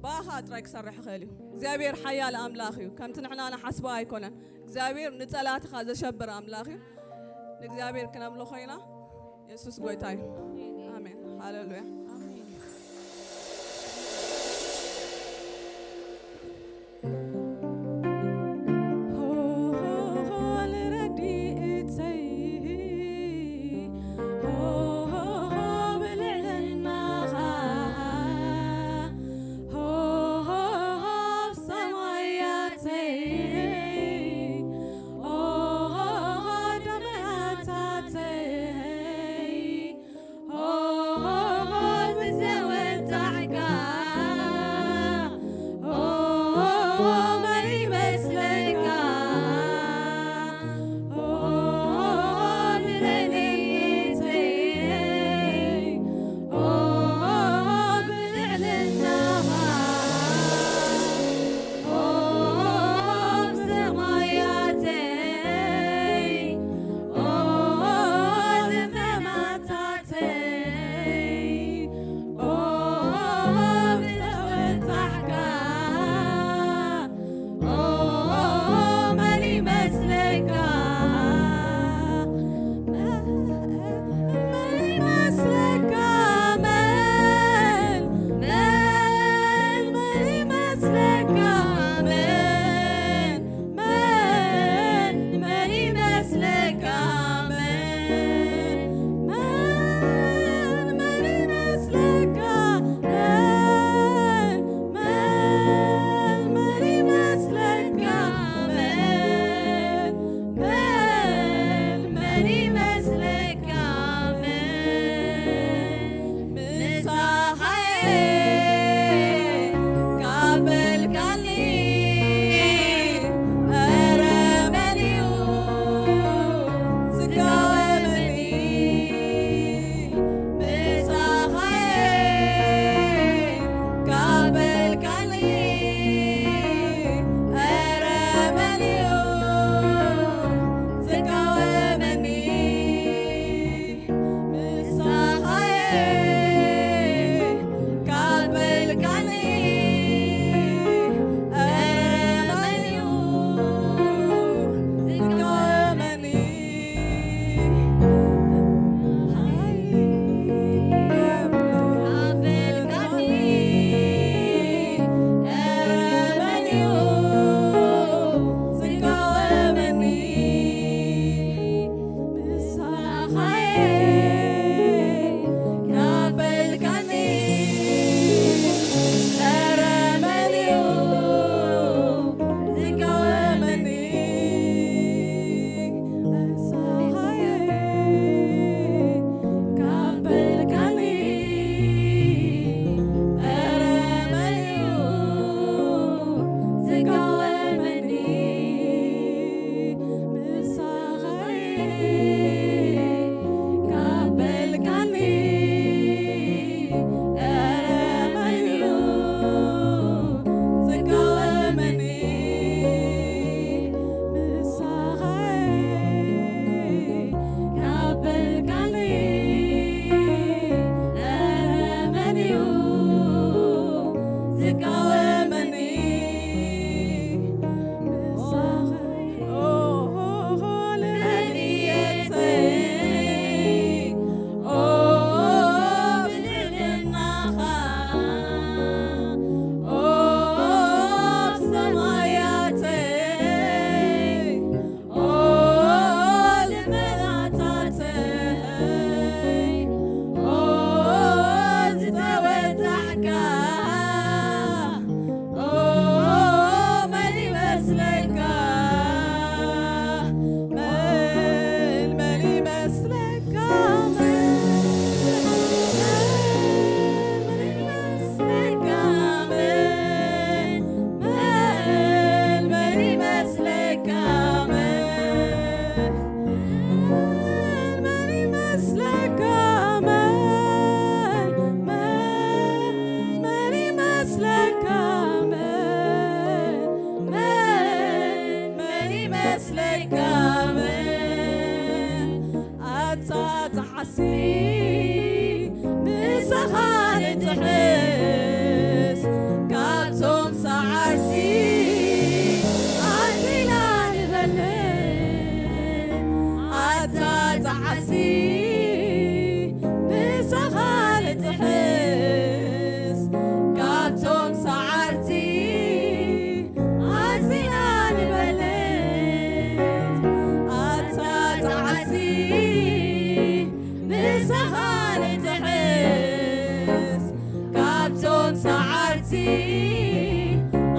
ብኣኻ ጥራይ ክሰርሕ ይኽእል እዩ። እግዚኣብሔር ሓያል ኣምላኽ እዩ። ከምቲ ንሕና ንሓስቦ ኣይኮነን። እግዚኣብሔር ንጸላእትኻ ዘሸብር ኣምላኽ እዩ። ንእግዚኣብሔር ክነምልኾ ኢና። የሱስ ጎይታ እዩ። ኣሜን። ሃሌሉያ።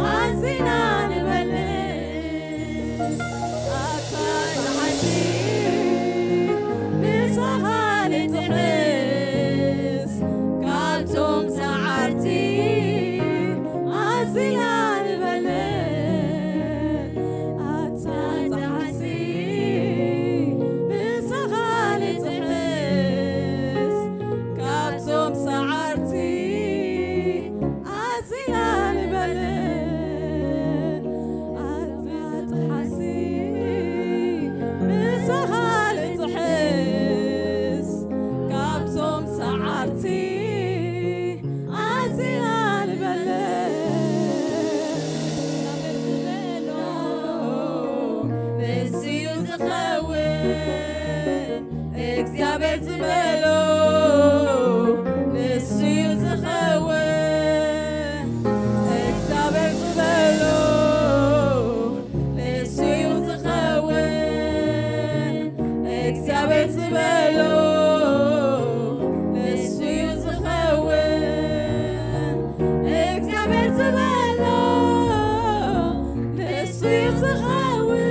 ኣዚና ንበልዕ ኣታ ጸሓቲ ምሳኻ ንጥሕስ ካብቶም ሰዓርቲ ኣዚና ንበልዕ ኣታ ጸሓቲ ምሳኻ ንጥሕስ ካብቶም ሰዓርቲ ኣዚና ንበልዕ ኣታ ጸሓቲ ምሳኻ ንጥሕስ ካብቶም ሰዓርቲ ኣዚና ንበልዕ ንስዩ ዝኸውን እግዚኣብሔር ዝበሎ ንስዩ ዝኸውን እግዚኣብሔር ዝበሎ ንስዩ ዝኸውን እግዚኣብሔር ዝበሎ ንስዩ ዝኸውን እግዚኣብሔር ዝበሎ ንስዩ ዝኸውን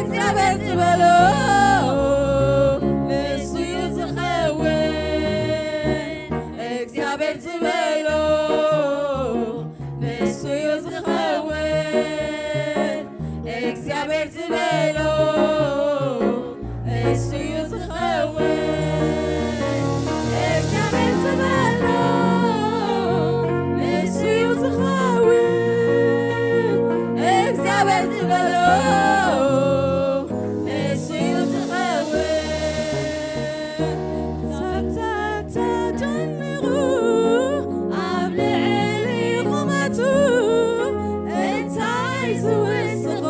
እግዚኣብሔር ዝበሎ ንስዩ ዝኸውን እግዚኣብሔር ዝበሎ ንስዩ ዝኸውን እግዚኣብሔር ዝበሎ ንስዩ ዝኸውን እግዚኣብሔር ዝበሎ ንስዩ ዝኸውን እግዚኣብሔር ዝበሎ ንስዩ ዝኸውን ሰብተተጨኒቑ ኣብ ልዕሊ ቁመቱ እንታይ ዝውስኾ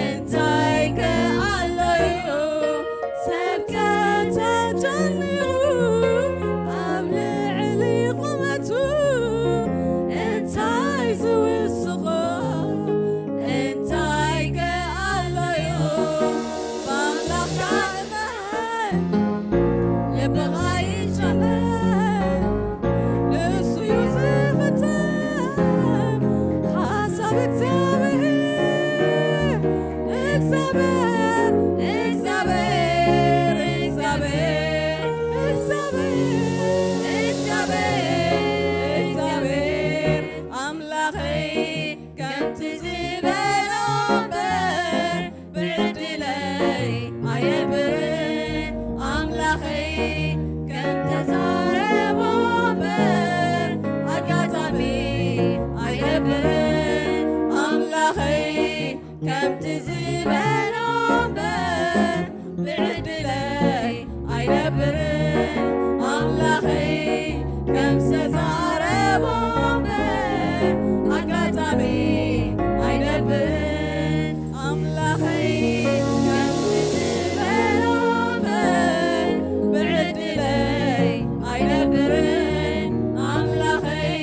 እንታይ ከኣሎዩ ሰብተተጨኒቑ ኣብ ልዕሊ ቁመቱ እንታይ ዝውስኾ እንታይ ከኣሎዩ ብኣምላኽካ እመን ልብኻ ይጨነቕ ንሱ እዩ ዝፍጸም ሓሳብ እግዚኣብሔር እግዚኣብሔር እግዚኣብሔር እግዚኣብሔር እግዚኣብሔር እግዚኣብሔር ኣምላኸይ ከምቲ ዝበሎ እምበር ብዕድለይ ኣየብርን ኣምላኸይ ከም ተዛረቦ እምበር ኣጋጣሚ ኣየብርን ኣምላኸይ ከምቲ ዝበሎ እምበር ብዕድለይ ኣይነብርን ኣምላኸይ ከም ዝተዛረቦ እምበር ኣጋጣሚ ኣይነብርን ኣምላኸይ ከምቲ ዝበሎ እምበር ብዕድለይ ኣይነብርን ኣምላኸይ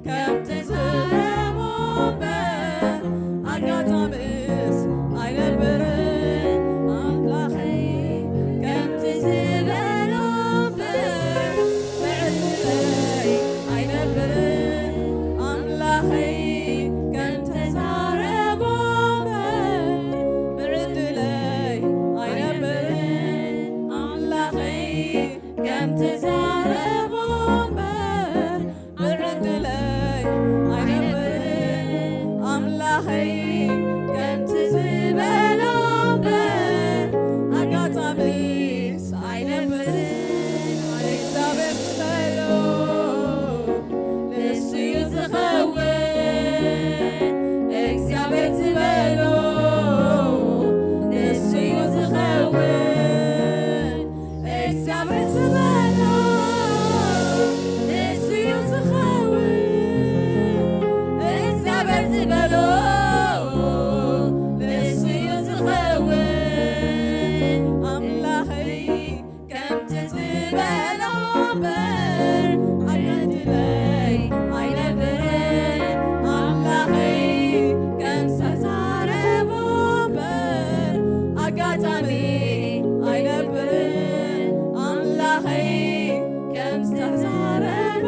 ከም ተዛረቦ እምበር ኣጋጣምስ ኣይነብርን ኣምላኸይ ከምቲ ዝበሎ እምበር ብዕድለይ ኣይነብርን ኣምላኸይ ከም ተዛረቦ እምበር ብዕድለይ ኣይነብርን ኣምላኸይ ከም ተዛረቦ እምበር ብዕድለይ ኣይነብርን ኣምላኸይ ከምቲ ዝበሎ እምበር ኣጋጣሚስ ኣይነብርን እግዚኣብሔር ዝበሎ ንሱ እዩ ዝኸውን እግዚኣብሔር ዝበሎ ንሱ እዩ ዝኸውን እግዚኣብሔር ዝበሎ ንሱ እዩ ዝኸውን እግዚኣብሔር ዝበሎ ንሱ እዩ ዝኸውን ኣምላኸይ ከምቲ ዝበሎ እምበር ኣጋድለይ ኣይነብርን ኣምላኸይ ከም ዝተዛረቦ እምበር ኣጋጣሚ ኣይነብርን ኣምላኸይ ከም ዝተዛረቦ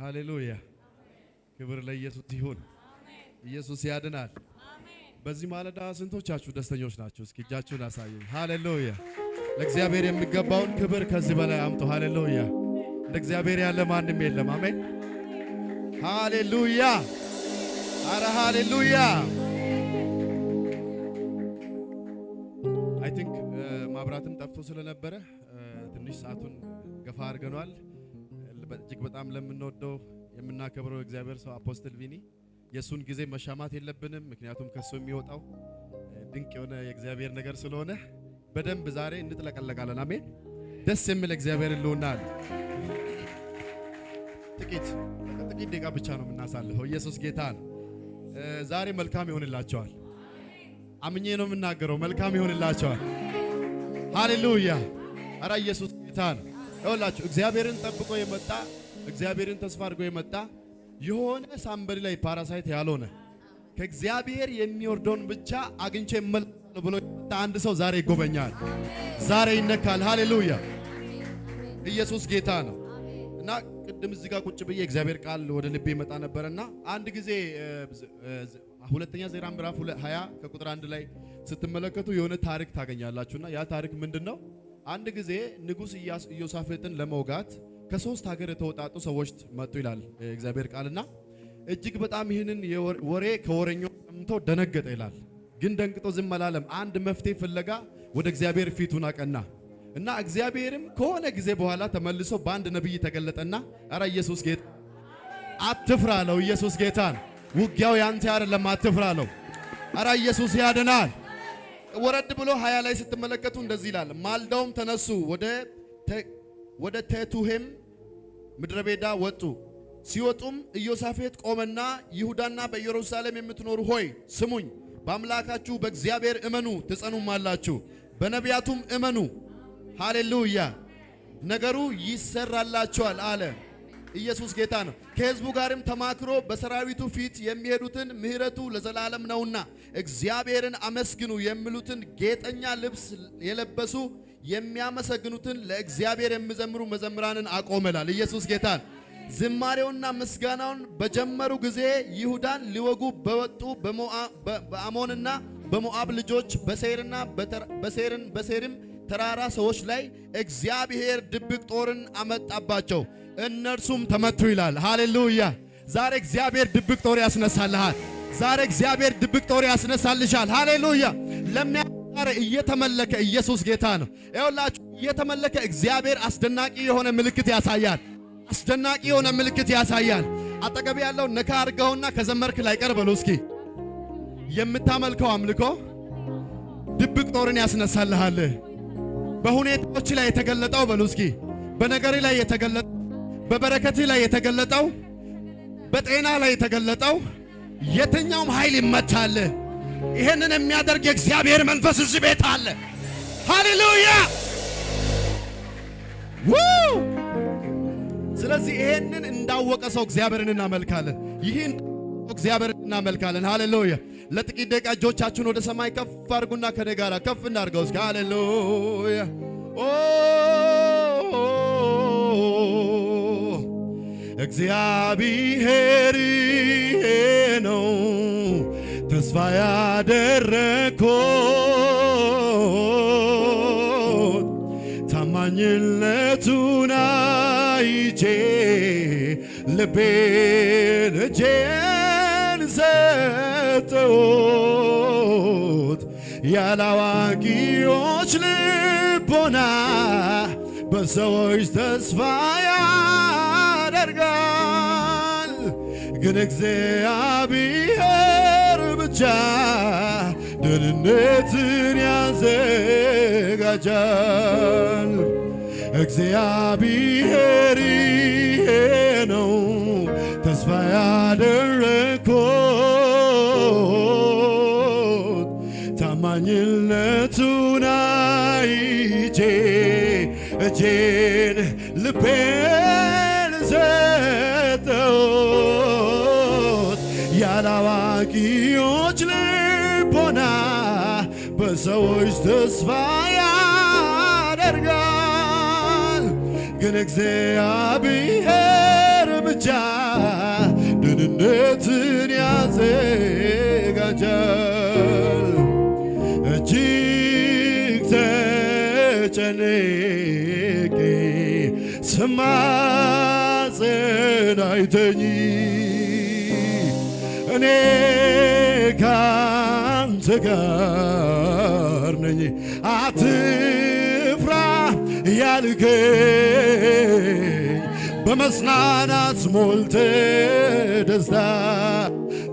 ሃሌሉያ። ክብር ለኢየሱስ ይሁን። ኢየሱስ ያድናል። በዚህ ማለዳ ስንቶቻችሁ ደስተኞች ናችሁ? እስኪ እጃችሁን አሳዩኝ። ሃሌሉያ። ለእግዚአብሔር የሚገባውን ክብር ከዚህ በላይ አምጡ። ሃሌሉያ። እንደ እግዚአብሔር ያለ ማንም የለም። አሜን። ሃሌሉያ። አረ ሃሌሉያ። I think ማብራትም ጠፍቶ ስለነበረ ትንሽ ሰዓቱን ገፋ አድርገነዋል። እጅግ በጣም ለምንወደው የምናከብረው እግዚአብሔር ሰው አፖስትል ቪኒ የእሱን ጊዜ መሻማት የለብንም። ምክንያቱም ከእሱ የሚወጣው ድንቅ የሆነ የእግዚአብሔር ነገር ስለሆነ በደንብ ዛሬ እንጥለቀለቃለን። አሜን። ደስ የሚል እግዚአብሔር ህልውና አለ። ጥቂት ጥቂት ደቂቃ ብቻ ነው የምናሳልፈው። ኢየሱስ ጌታ ነው። ዛሬ መልካም ይሆንላቸዋል። አምኜ ነው የምናገረው። መልካም ይሆንላቸዋል። ሃሌሉያ። ኧረ ኢየሱስ ጌታ ነው። ይኸውላችሁ እግዚአብሔርን ጠብቆ የመጣ እግዚአብሔርን ተስፋ አድርጎ የመጣ የሆነ ሳምበዲ ላይ ፓራሳይት ያልሆነ ከእግዚአብሔር የሚወርደውን ብቻ አግኝቼ እመለሳለሁ ብሎ የመጣ አንድ ሰው ዛሬ ይጎበኛል። ዛሬ ይነካል። ሃሌሉያ። ኢየሱስ ጌታ ነው። እና ቅድም እዚህ ጋር ቁጭ ብዬ እግዚአብሔር ቃል ወደ ልቤ ይመጣ ነበርና አንድ ጊዜ ሁለተኛ ዜና ምዕራፍ ሃያ ከቁጥር አንድ ላይ ስትመለከቱ የሆነ ታሪክ ታገኛላችሁና ያ ታሪክ ምንድን ነው? አንድ ጊዜ ንጉሥ ኢዮሳፍጥን ለመውጋት ከሶስት ሀገር የተወጣጡ ሰዎች መጡ ይላል እግዚአብሔር ቃልና እጅግ በጣም ይህንን ወሬ ከወረኛው ሰምቶ ደነገጠ ይላል። ግን ደንግጦ ዝም አላለም። አንድ መፍትሄ ፍለጋ ወደ እግዚአብሔር ፊቱን አቀና እና እግዚአብሔርም ከሆነ ጊዜ በኋላ ተመልሶ በአንድ ነቢይ ተገለጠና ኧረ ኢየሱስ ጌታ አትፍራ አለው። ኢየሱስ ጌታ ነው። ውጊያው ያንተ አይደለም፣ አትፍራ አለው። ኧረ ኢየሱስ ያድናል። ወረድ ብሎ ሃያ ላይ ስትመለከቱ እንደዚህ ይላል፣ ማልዳውም ተነሱ፣ ወደ ተ- ወደ ቴቱሄም ምድረ በዳ ወጡ። ሲወጡም ኢዮሳፍጥ ቆመና ይሁዳና በኢየሩሳሌም የምትኖሩ ሆይ ስሙኝ፣ በአምላካችሁ በእግዚአብሔር እመኑ ትጸኑማላችሁ፣ በነቢያቱም እመኑ። ሃሌሉያ። ነገሩ ይሰራላቸዋል አለ። ኢየሱስ ጌታ ነው። ከሕዝቡ ጋርም ተማክሮ በሰራዊቱ ፊት የሚሄዱትን ምሕረቱ ለዘላለም ነውና እግዚአብሔርን አመስግኑ የሚሉትን ጌጠኛ ልብስ የለበሱ የሚያመሰግኑትን ለእግዚአብሔር የሚዘምሩ መዘምራንን አቆመ ይላል። ኢየሱስ ጌታ ነው። ዝማሬውና ምስጋናውን በጀመሩ ጊዜ ይሁዳን ሊወጉ በወጡ በሞዓ- በ- በአሞንና በሞዓብ ልጆች በሴርና በተራ- በሴርን በሴርም ተራራ ሰዎች ላይ እግዚአብሔር ድብቅ ጦርን አመጣባቸው፣ እነርሱም ተመቱ ይላል። ሃሌሉያ። ዛሬ እግዚአብሔር ድብቅ ጦር ያስነሳልሃል። ዛሬ እግዚአብሔር ድብቅ ጦር ያስነሳልሻል። ሃሌሉያ። ለሚያረ እየተመለከ ኢየሱስ ጌታ ነው። ይኸውላችሁ እየተመለከ እግዚአብሔር አስደናቂ የሆነ ምልክት ያሳያል። አስደናቂ የሆነ ምልክት ያሳያል። አጠገብ ያለው ነካ አድርገውና ከዘመርክ ላይ ቀር በሉ እስኪ። የምታመልከው አምልኮ ድብቅ ጦርን ያስነሳልሃል። በሁኔታዎች ላይ የተገለጠው በሉ እስኪ፣ በነገር ላይ የተገለጠው፣ በበረከት ላይ የተገለጠው፣ በጤና ላይ የተገለጠው የትኛውም ኃይል ይመታል። ይሄንን የሚያደርግ የእግዚአብሔር መንፈስ እዚህ ቤት አለ። ሃሌሉያ። ው! ስለዚህ ይሄንን እንዳወቀ ሰው እግዚአብሔርን እናመልካለን። ይህን እግዚአብሔርን እናመልካለን። ሃሌሉያ። ለጥቂት ደቂቃ እጆቻችሁን ወደ ሰማይ ከፍ አድርጉና ከኔ ጋር ከፍ እናድርገው እስኪ። ሃሌሉያ። ኦ፣ እግዚአብሔር ይሄ ነው ተስፋ ያደረግኩት፣ ታማኝነቱን አይቼ ልቤን እጄን ሰጠሁት። ያላዋቂዎች ልቦና በሰዎች ተስፋ ያደርጋል፣ ግን እግዚአብሔር ብቻ ደህንነትን ያዘጋጃል። እግዚአብሔር ይሄ ነው ተስፋ ያደረግኩት፣ ታማኝነቱን አይቼ እጄን ልቤን ሰጠሁት። ያላዋቂዎች ልቦና በሰዎች ተስፋ ያደርጋል፣ ግን እግዚአብሔር ደረጃ ደህንነትን ያዘጋጃል። እጅግ ተጨንቄ ስማጸን አይተኝ፣ እኔ ካንተ ጋር ነኝ። አትፍራ ያልከኝ፣ በመጽናናት ሞልተ ደስታ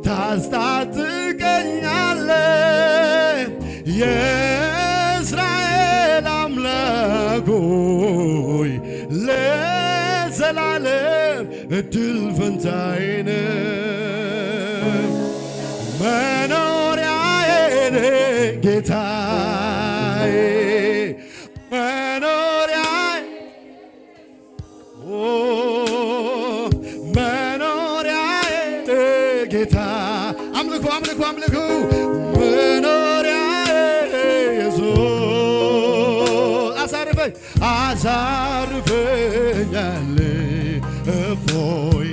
ታስታጥቀኛለ። የእስራኤል አምላክ ሆይ፣ ለዘላለም እድል ፈንታዬ ነህ። መኖሪያዬ ነህ ጌታዬ፣ መኖሪያዬ፣ ኦ፣ መኖሪያዬ ነህ ጌታ። አምልኮ፣ አምልኮ፣ አምልኮ። መኖሪያዬ ኢየሱስ፣ አሳርፈኝ፣ አሳርፈኛል። እፎይ፣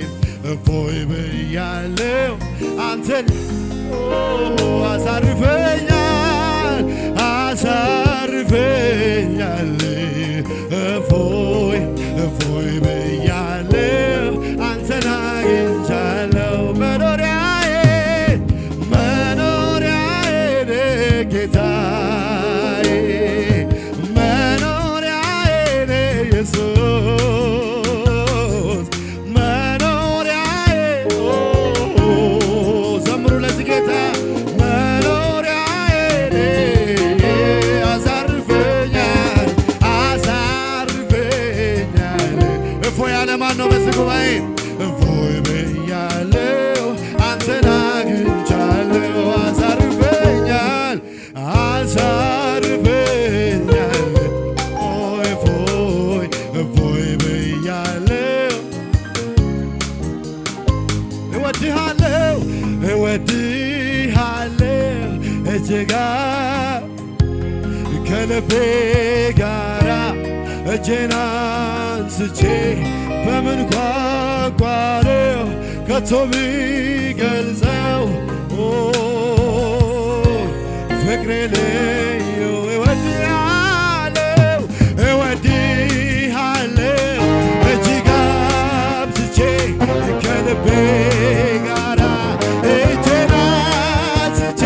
እፎይ ብያለሁ አንተን። ኦ፣ አሳርፈኛል፣ አሳርፈኛል። እፎይ፣ እፎይ ብያለሁ አንተን አግኝቻለሁ። መኖሪያዬ፣ መኖሪያዬ ነህ ጌታዬ፣ መኖሪያዬ ነህ ኢየሱስ፣ መኖሪያዬ። ኦ፣ ዘምሩ ለዚህ ጌታ። መኖሪያዬ ነህ፣ አሳርፈኛል፣ አሳርፈኛል። እፎይ ያለ ማን ነው በዚህ ጉባኤ? እፎይ ብያለሁ፣ አንተን አግኝቻለሁ፣ አሳርፈኛል፣ አሳርፈኛል። እፎይ፣ እፎይ፣ እፎይ ብያለሁ። እወድሃለሁ፣ እወድሃለሁ እጅግ ከልቤ ጋራ እጄን አንስቼ በምን ቋንቋ ነው ከቶ ብገልጸው? ኦ፣ ፍቅሬ ልዩ እወድሃለሁ፣ እወድሃለሁ እጅግ አብዝቼ ከልቤ ጋራ እጄን አንስቼ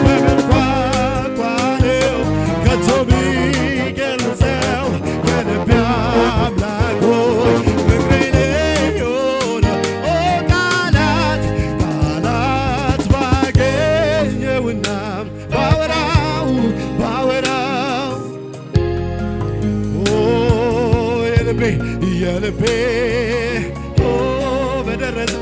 በምን ቋንቋ ነው ከቶ ብገልጸው? የልቤ አምላክ ሆይ ፍቅሬ ልዩ ነው። ኦ ቃላት፣ ቃላት ባገኘውና ባወራው፣ ባወራው ኦ የልቤ፣ የልቤ ኦ በደረሰ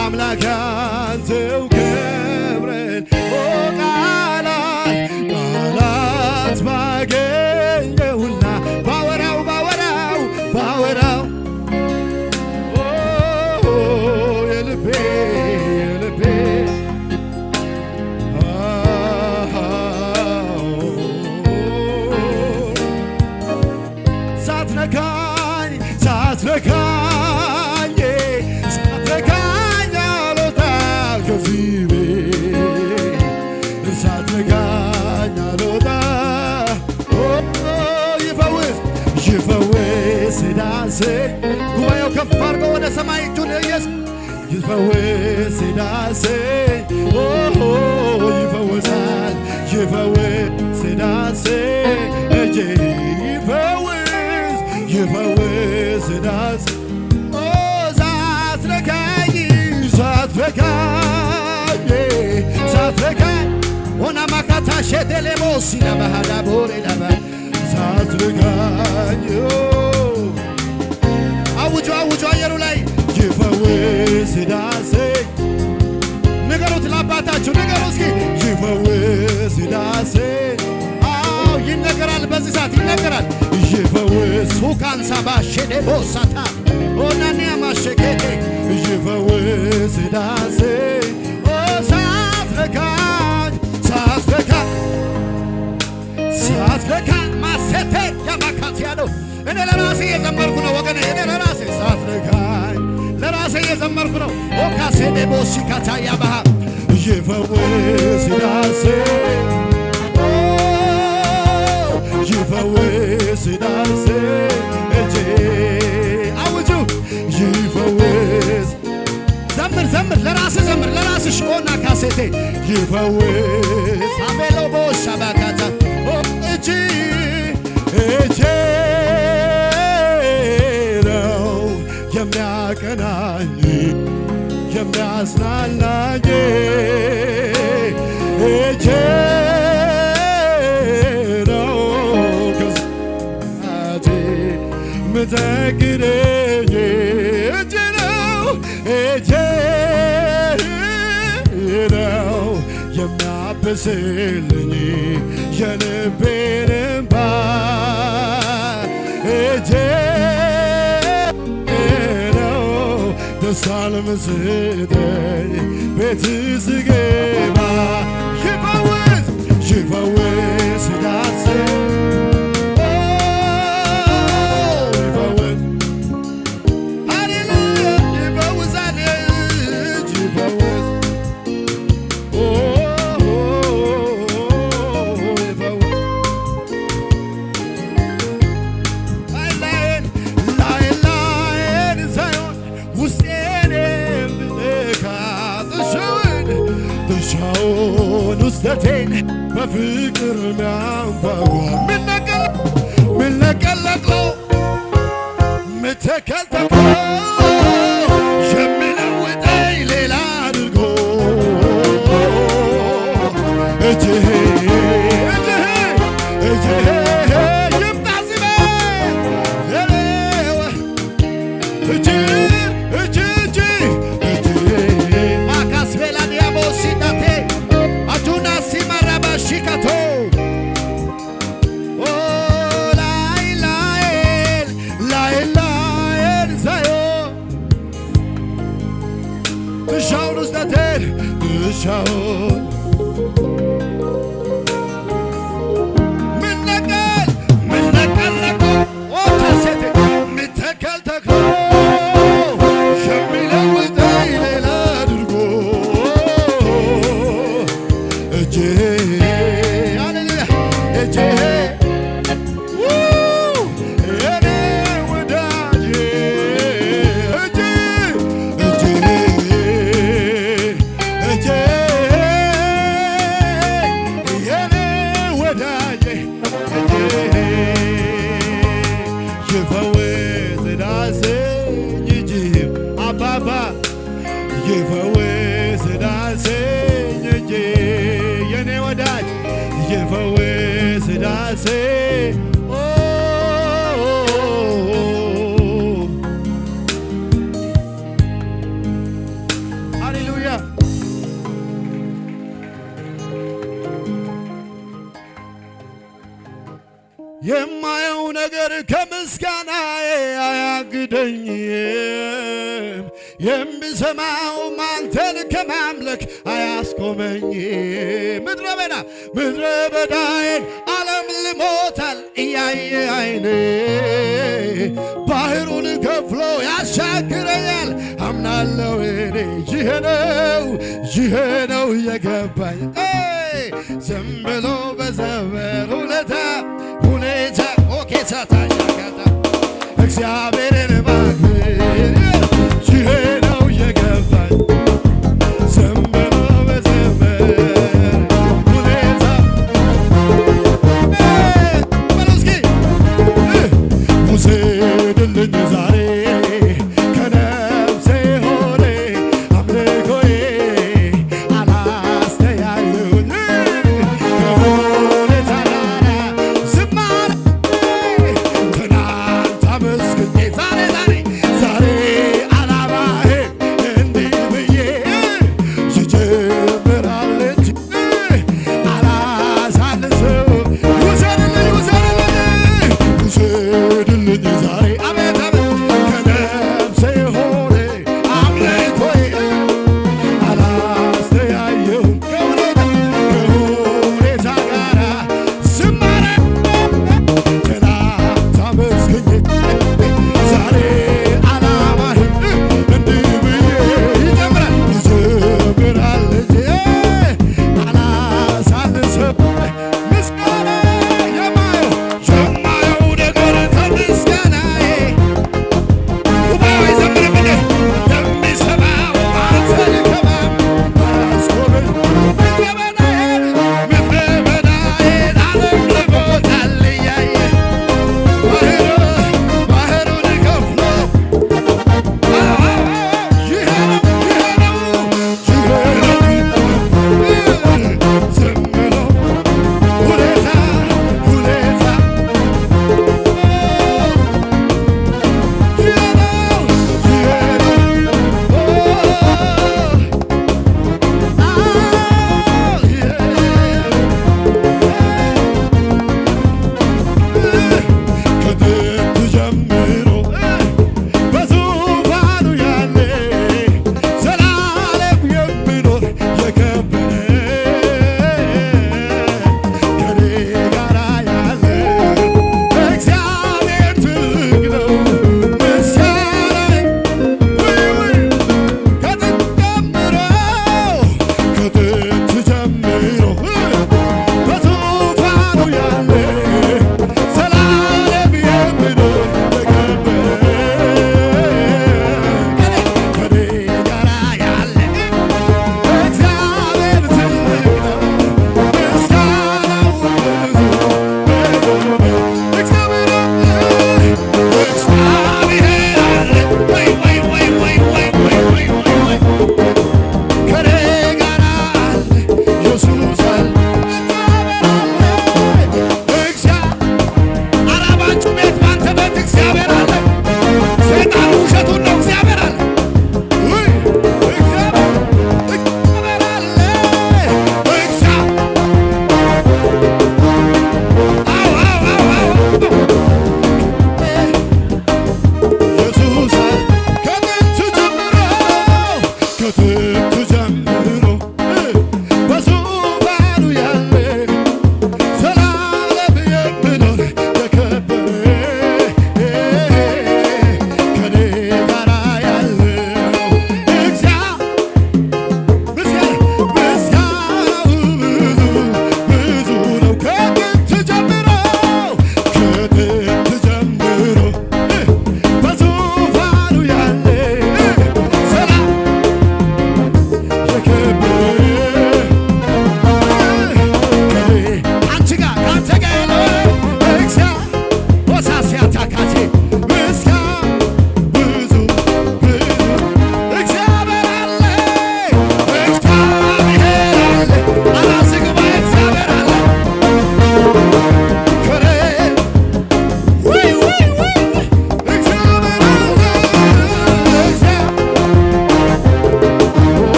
አምላክ ያንተው ክብርን ኦ ቃላት፣ ቃላት ባገኘውና ባወራው፣ ባወራው፣ ባወራው ኦ የልቤ፣ የልቤ ሳትነካኝ፣ ሳትነካኝ፣ ሳትነካኝ አልወጣ ከዚህ ቤት፣ ሳትነካኝ አልወጣ። ኦ፣ ይፈውስ፣ ይፈውስ ዳሴ። ጉባኤው ከፍ አድርጎ ወደ ሰማይ እጁን ኢየሱስ ይፈውስ ዳሴ፣ ኦ፣ ይፈውሳል፣ ይፈውስ ዳሴ፣ እጄ ይፈውስ፣ ይፈውስ ዳሴ። ኦ፣ ሳትነካኝ፣ ሳትነካኝ፣ ሳትነካኝ። ኦና ማካታ ሼቴሌቦ ሲና ባህዳ ቦሬ ዳባ ሳትነካኝ። አውጁ፣ አውጁ አየሩ ላይ ይፈውስ ዳሴ። ንገሩት ለአባታችሁ፣ ንገሩ እስኪ ይፈውስ ዳሴ። አዎ ይነገራል፣ በዚህ ሰዓት ይነገራል። ይፈውስ ሁካን ሳባ ሼዴቦ ሳታ ኦናኒያ ማሸኬቴ ይፈውስ ዳሴ። ኦ ሳትነካኝ፣ ሳትነካኝ፣ ሳትነካኝ ማሰቴ ያማካት ያለው እኔ ለራሴ እየዘመርኩ ነው ወገኔ፣ እኔ ለራሴ ሳት ቦሲካታያ ባሃ ይፈውስ ዳሴ ይፈውስ ዳሴ እጄ አውጁ ይፈውስ ዘምር ዘምር ለራስ ዘምር ለራስሽ ኦና ካሴቴ ይፈውስ አቤሎ ቦሻ ባካታ እጅ እጄ ነው የሚያቀናኝ የሚያጽናናኝ እጄ ነው ከስቴ ምጠግነኝ እጄ ነው እጄ ነው የሚያብስልኝ የልቤን እንባ እጄ ነው ደስታ ለምስጠኝ ቤት ስገባ ይፈውስ ይፈውስ ዳስ ይፈውስ ሃሌሉያ ይፈውሳል እጅ ይፈውስ ውስጠቴን በፍቅር ሚያንኳኳ ምን ነቀል ምን ነቀለቅለው ምተከል ተክሎ የሚለውጠኝ ሌላ አድርጎ እጅህ እጅህ እጅህ ይምጣ እዚህ ቤት እጅ እጅ እጅ እጅ ማካስቤላ ዲያቦ ሲዳቴ አጁና ሲማራባ ሺካቶ ላይላይን ዛዮ ብሻውን ውስጠቴን ብሻውን ምነቀል ምነቀል ነቀል ኦታሴቴ ምተከል ተክሎ የሚለውጠኝ ሌላ አድርጎ እጄ ሃሌሉያ እጄ የኔ ወዳጅ እጅ እጅ እጅ የኔ ወዳጅ እጅ ይፈውስ ዳሰኝ እጅ አባባ ይፈውስ ዳሰኝ እጅ የኔ ወዳጅ ይፈውስ ዳሴ ሃሌሉያ የማየው ነገር ከምስጋናዬ አያግደኝም። የምሰማው አንተን ከማምለክ አያስቆመኝ። ምድረ በዳ ምድረ በዳዬን ዓለም ልሞታል እያየ አይኔ ባህሩን ከፍሎ ያሻግረኛል አምናለው እኔ ይሄ ነው ይሄ ነው የገባኝ ዝም ብሎ በዘመር ሁኔታ ሁኔታ ኦኬ ሳታሻጋታ እግዚአብሔርን ማክበር ይሄ ነው የገባኝ ዝም ብሎ በዘመር ሁኔታ በሉ እስኪ ውሰድልኝ ዛሬ ከነፍሴ ሆነ አምልኮዬ አላስተያየሁኝ ከሆነ ተራራ ዝማሬ ትናንት አመስግኜ ዛሬ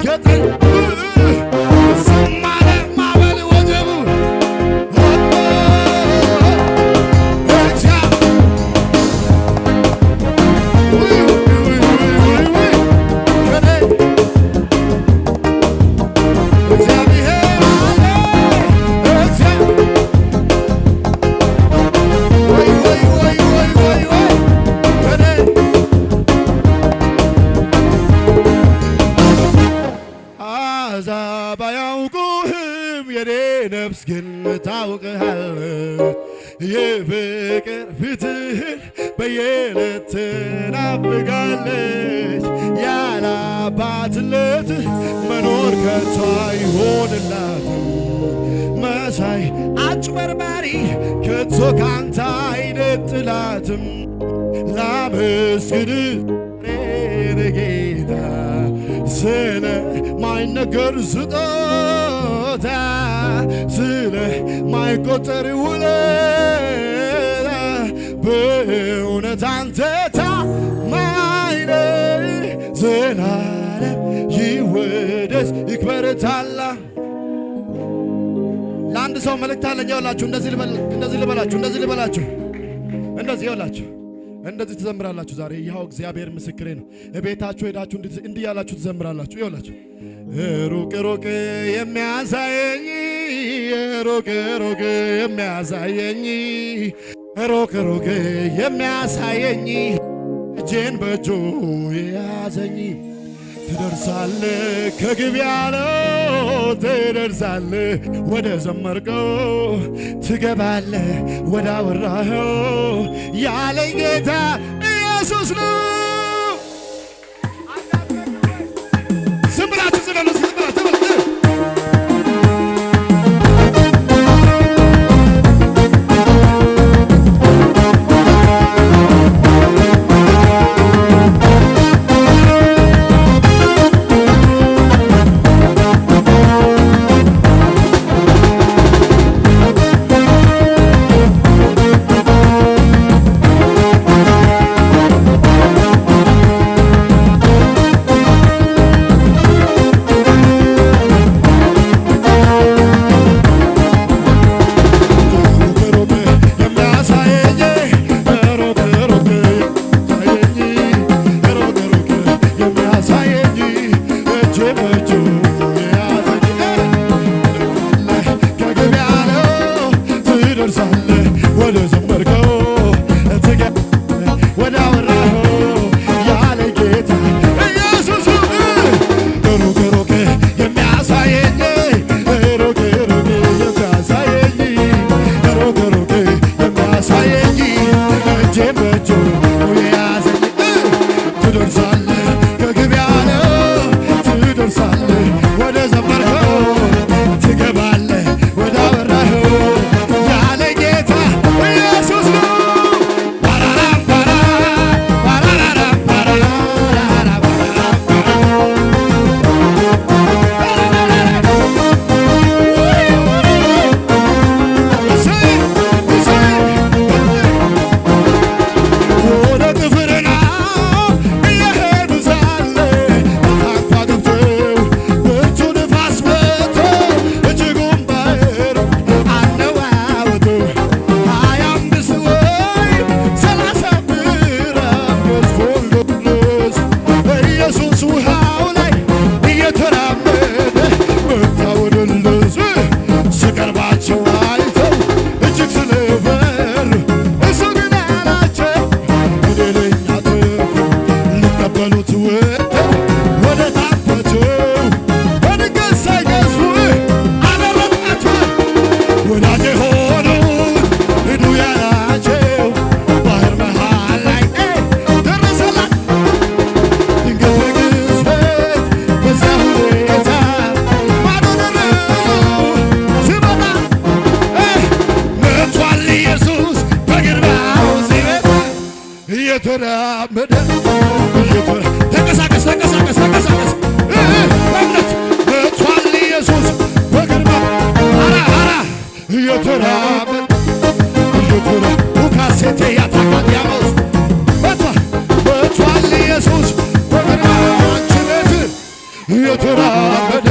ገጠር ዝማሬ ማዕበል ወጀቡ እግዚአብሔር አለ። እግዚአ- ወይ፣ ወይ፣ ወይ፣ ወይ፣ ወይ፣ ወይ። ወደ አሕዛብ አያውቁህም፣ የኔ ነፍስ ግን ታውቅሃለች። የፍቅር ፊትህን በየዕለት ትናፍቃለች። ያለ አባትነት መኖር ከቶ አይሆንላትም። መሳይ አጭበርባሪ ከቶ ካንተ አይነጥላትም። ላመስግን ጌታ ስለ ማይነገር ስጦታ፣ ስለ ማይቆጠር ውለታ፣ በእውነት አንተ ታማኝ ነህ። ዘላለም ይወደስ ይክበር ታላ። ለአንድ ሰው መልእክት አለኝ። ይኸውላችሁ፣ እንደዚህ ልበል-፣ እንደዚህ ልበላችሁ፣ እንደዚህ ልበላችሁ፣ እንደዚህ ይኸውላችሁ፣ እንደዚህ ትዘምራላችሁ ዛሬ። ይኸው እግዚአብሔር ምስክሬ ነው። እቤታችሁ ሄዳችሁ እንዲህ፣ እንዲህ ያላችሁ ትዘምራላችሁ። ይኸውላችሁ፣ ሩቅ ሩቅ የሚያሳየኝ፣ ሩቅ ሩቅ የሚያሳየኝ፣ ሩቅ ሩቅ የሚያሳየኝ፣ እጄን በእጁ የያዘኝ። ትደርሳለህ ከግብ ያለው፣ ትደርሳለህ ወደ ዘመርከው፣ ትገባለህ ወደ አወራኸው ያለኝ ጌታ ኢየሱስ ነው። ዝም ብላችሁ ዝለሉ፣ ዝም ብላችሁ ዝለሉ። ትደርሳለህ ወደ ዘመርከው፣ ትገባለህ ወደ አወራኸው ያለ ጌታ ኢየሱስ። ሩቅ ሩቅ የሚያሳየኝ፣ ሩቅ ሩቅ የሚያሳየኝ፣ ሩቅ ሩቅ የሚያሳየኝ፣ እጄን በእጁ የያዘኝ። ትደርሳለህ ከግብ ያለው፣ ትደርሳለህ ወደ ዘመርከው፣ ትገባለህ ወደ አወራኸው ያለ ጌታ ኢየሱስ ነው። ፓራራም ፓራ፣ ፓራራራም ፓራ፣ ፓራራም ፓራ። እሰይ፣ እሰይ። ወደ ቅፍርናሆም እየሄዱ ሳለ በታንኳ ገብተው ብርቱ ንፋስ መጥቶ እጅጉን ባህር አነዋወጠ። ሃያ አምስት ወይ ሠላሳ ብራም ገዝፎ ሊኖስ ኢየሱስ ውሃው ላይ እየተራመደ መጣ ወደ እነሱ። ሲቀርባቸው አይተው እጅግ ስለፈሩ፣ እሱ ግን አላቸው፣ «ወደ ሌላ ትርፍ ልትቀበሉት ወጥተው ወደ ታንኳቸው በድንገት ሳይገዙ አደረቃቸው። ወዳጄ ሆኑት ሂዱ ያላቸው ባህር መሃል ላይ ደረሰላት። ድንገት በቅጽበት በዛ ሁኔታ ማዶ ደረሱ። ሲመጣ መጥቷል ኢየሱስ በግርማው ሲመጣ እየተራመደ እየተራ-፣ ተንቀሳቀስ፣ ተንቀሳቀስ፣ ተንቀሳቀስ። በእምነት መጥቷል ኢየሱስ በግርማ። አራ፣ አራ እየተራመደ እየተራ-፣ ኡካሴቴ ያታካዲያኖስ መጥቷል፣ መጥቷል ኢየሱስ በግርማ ችረት የተራመደ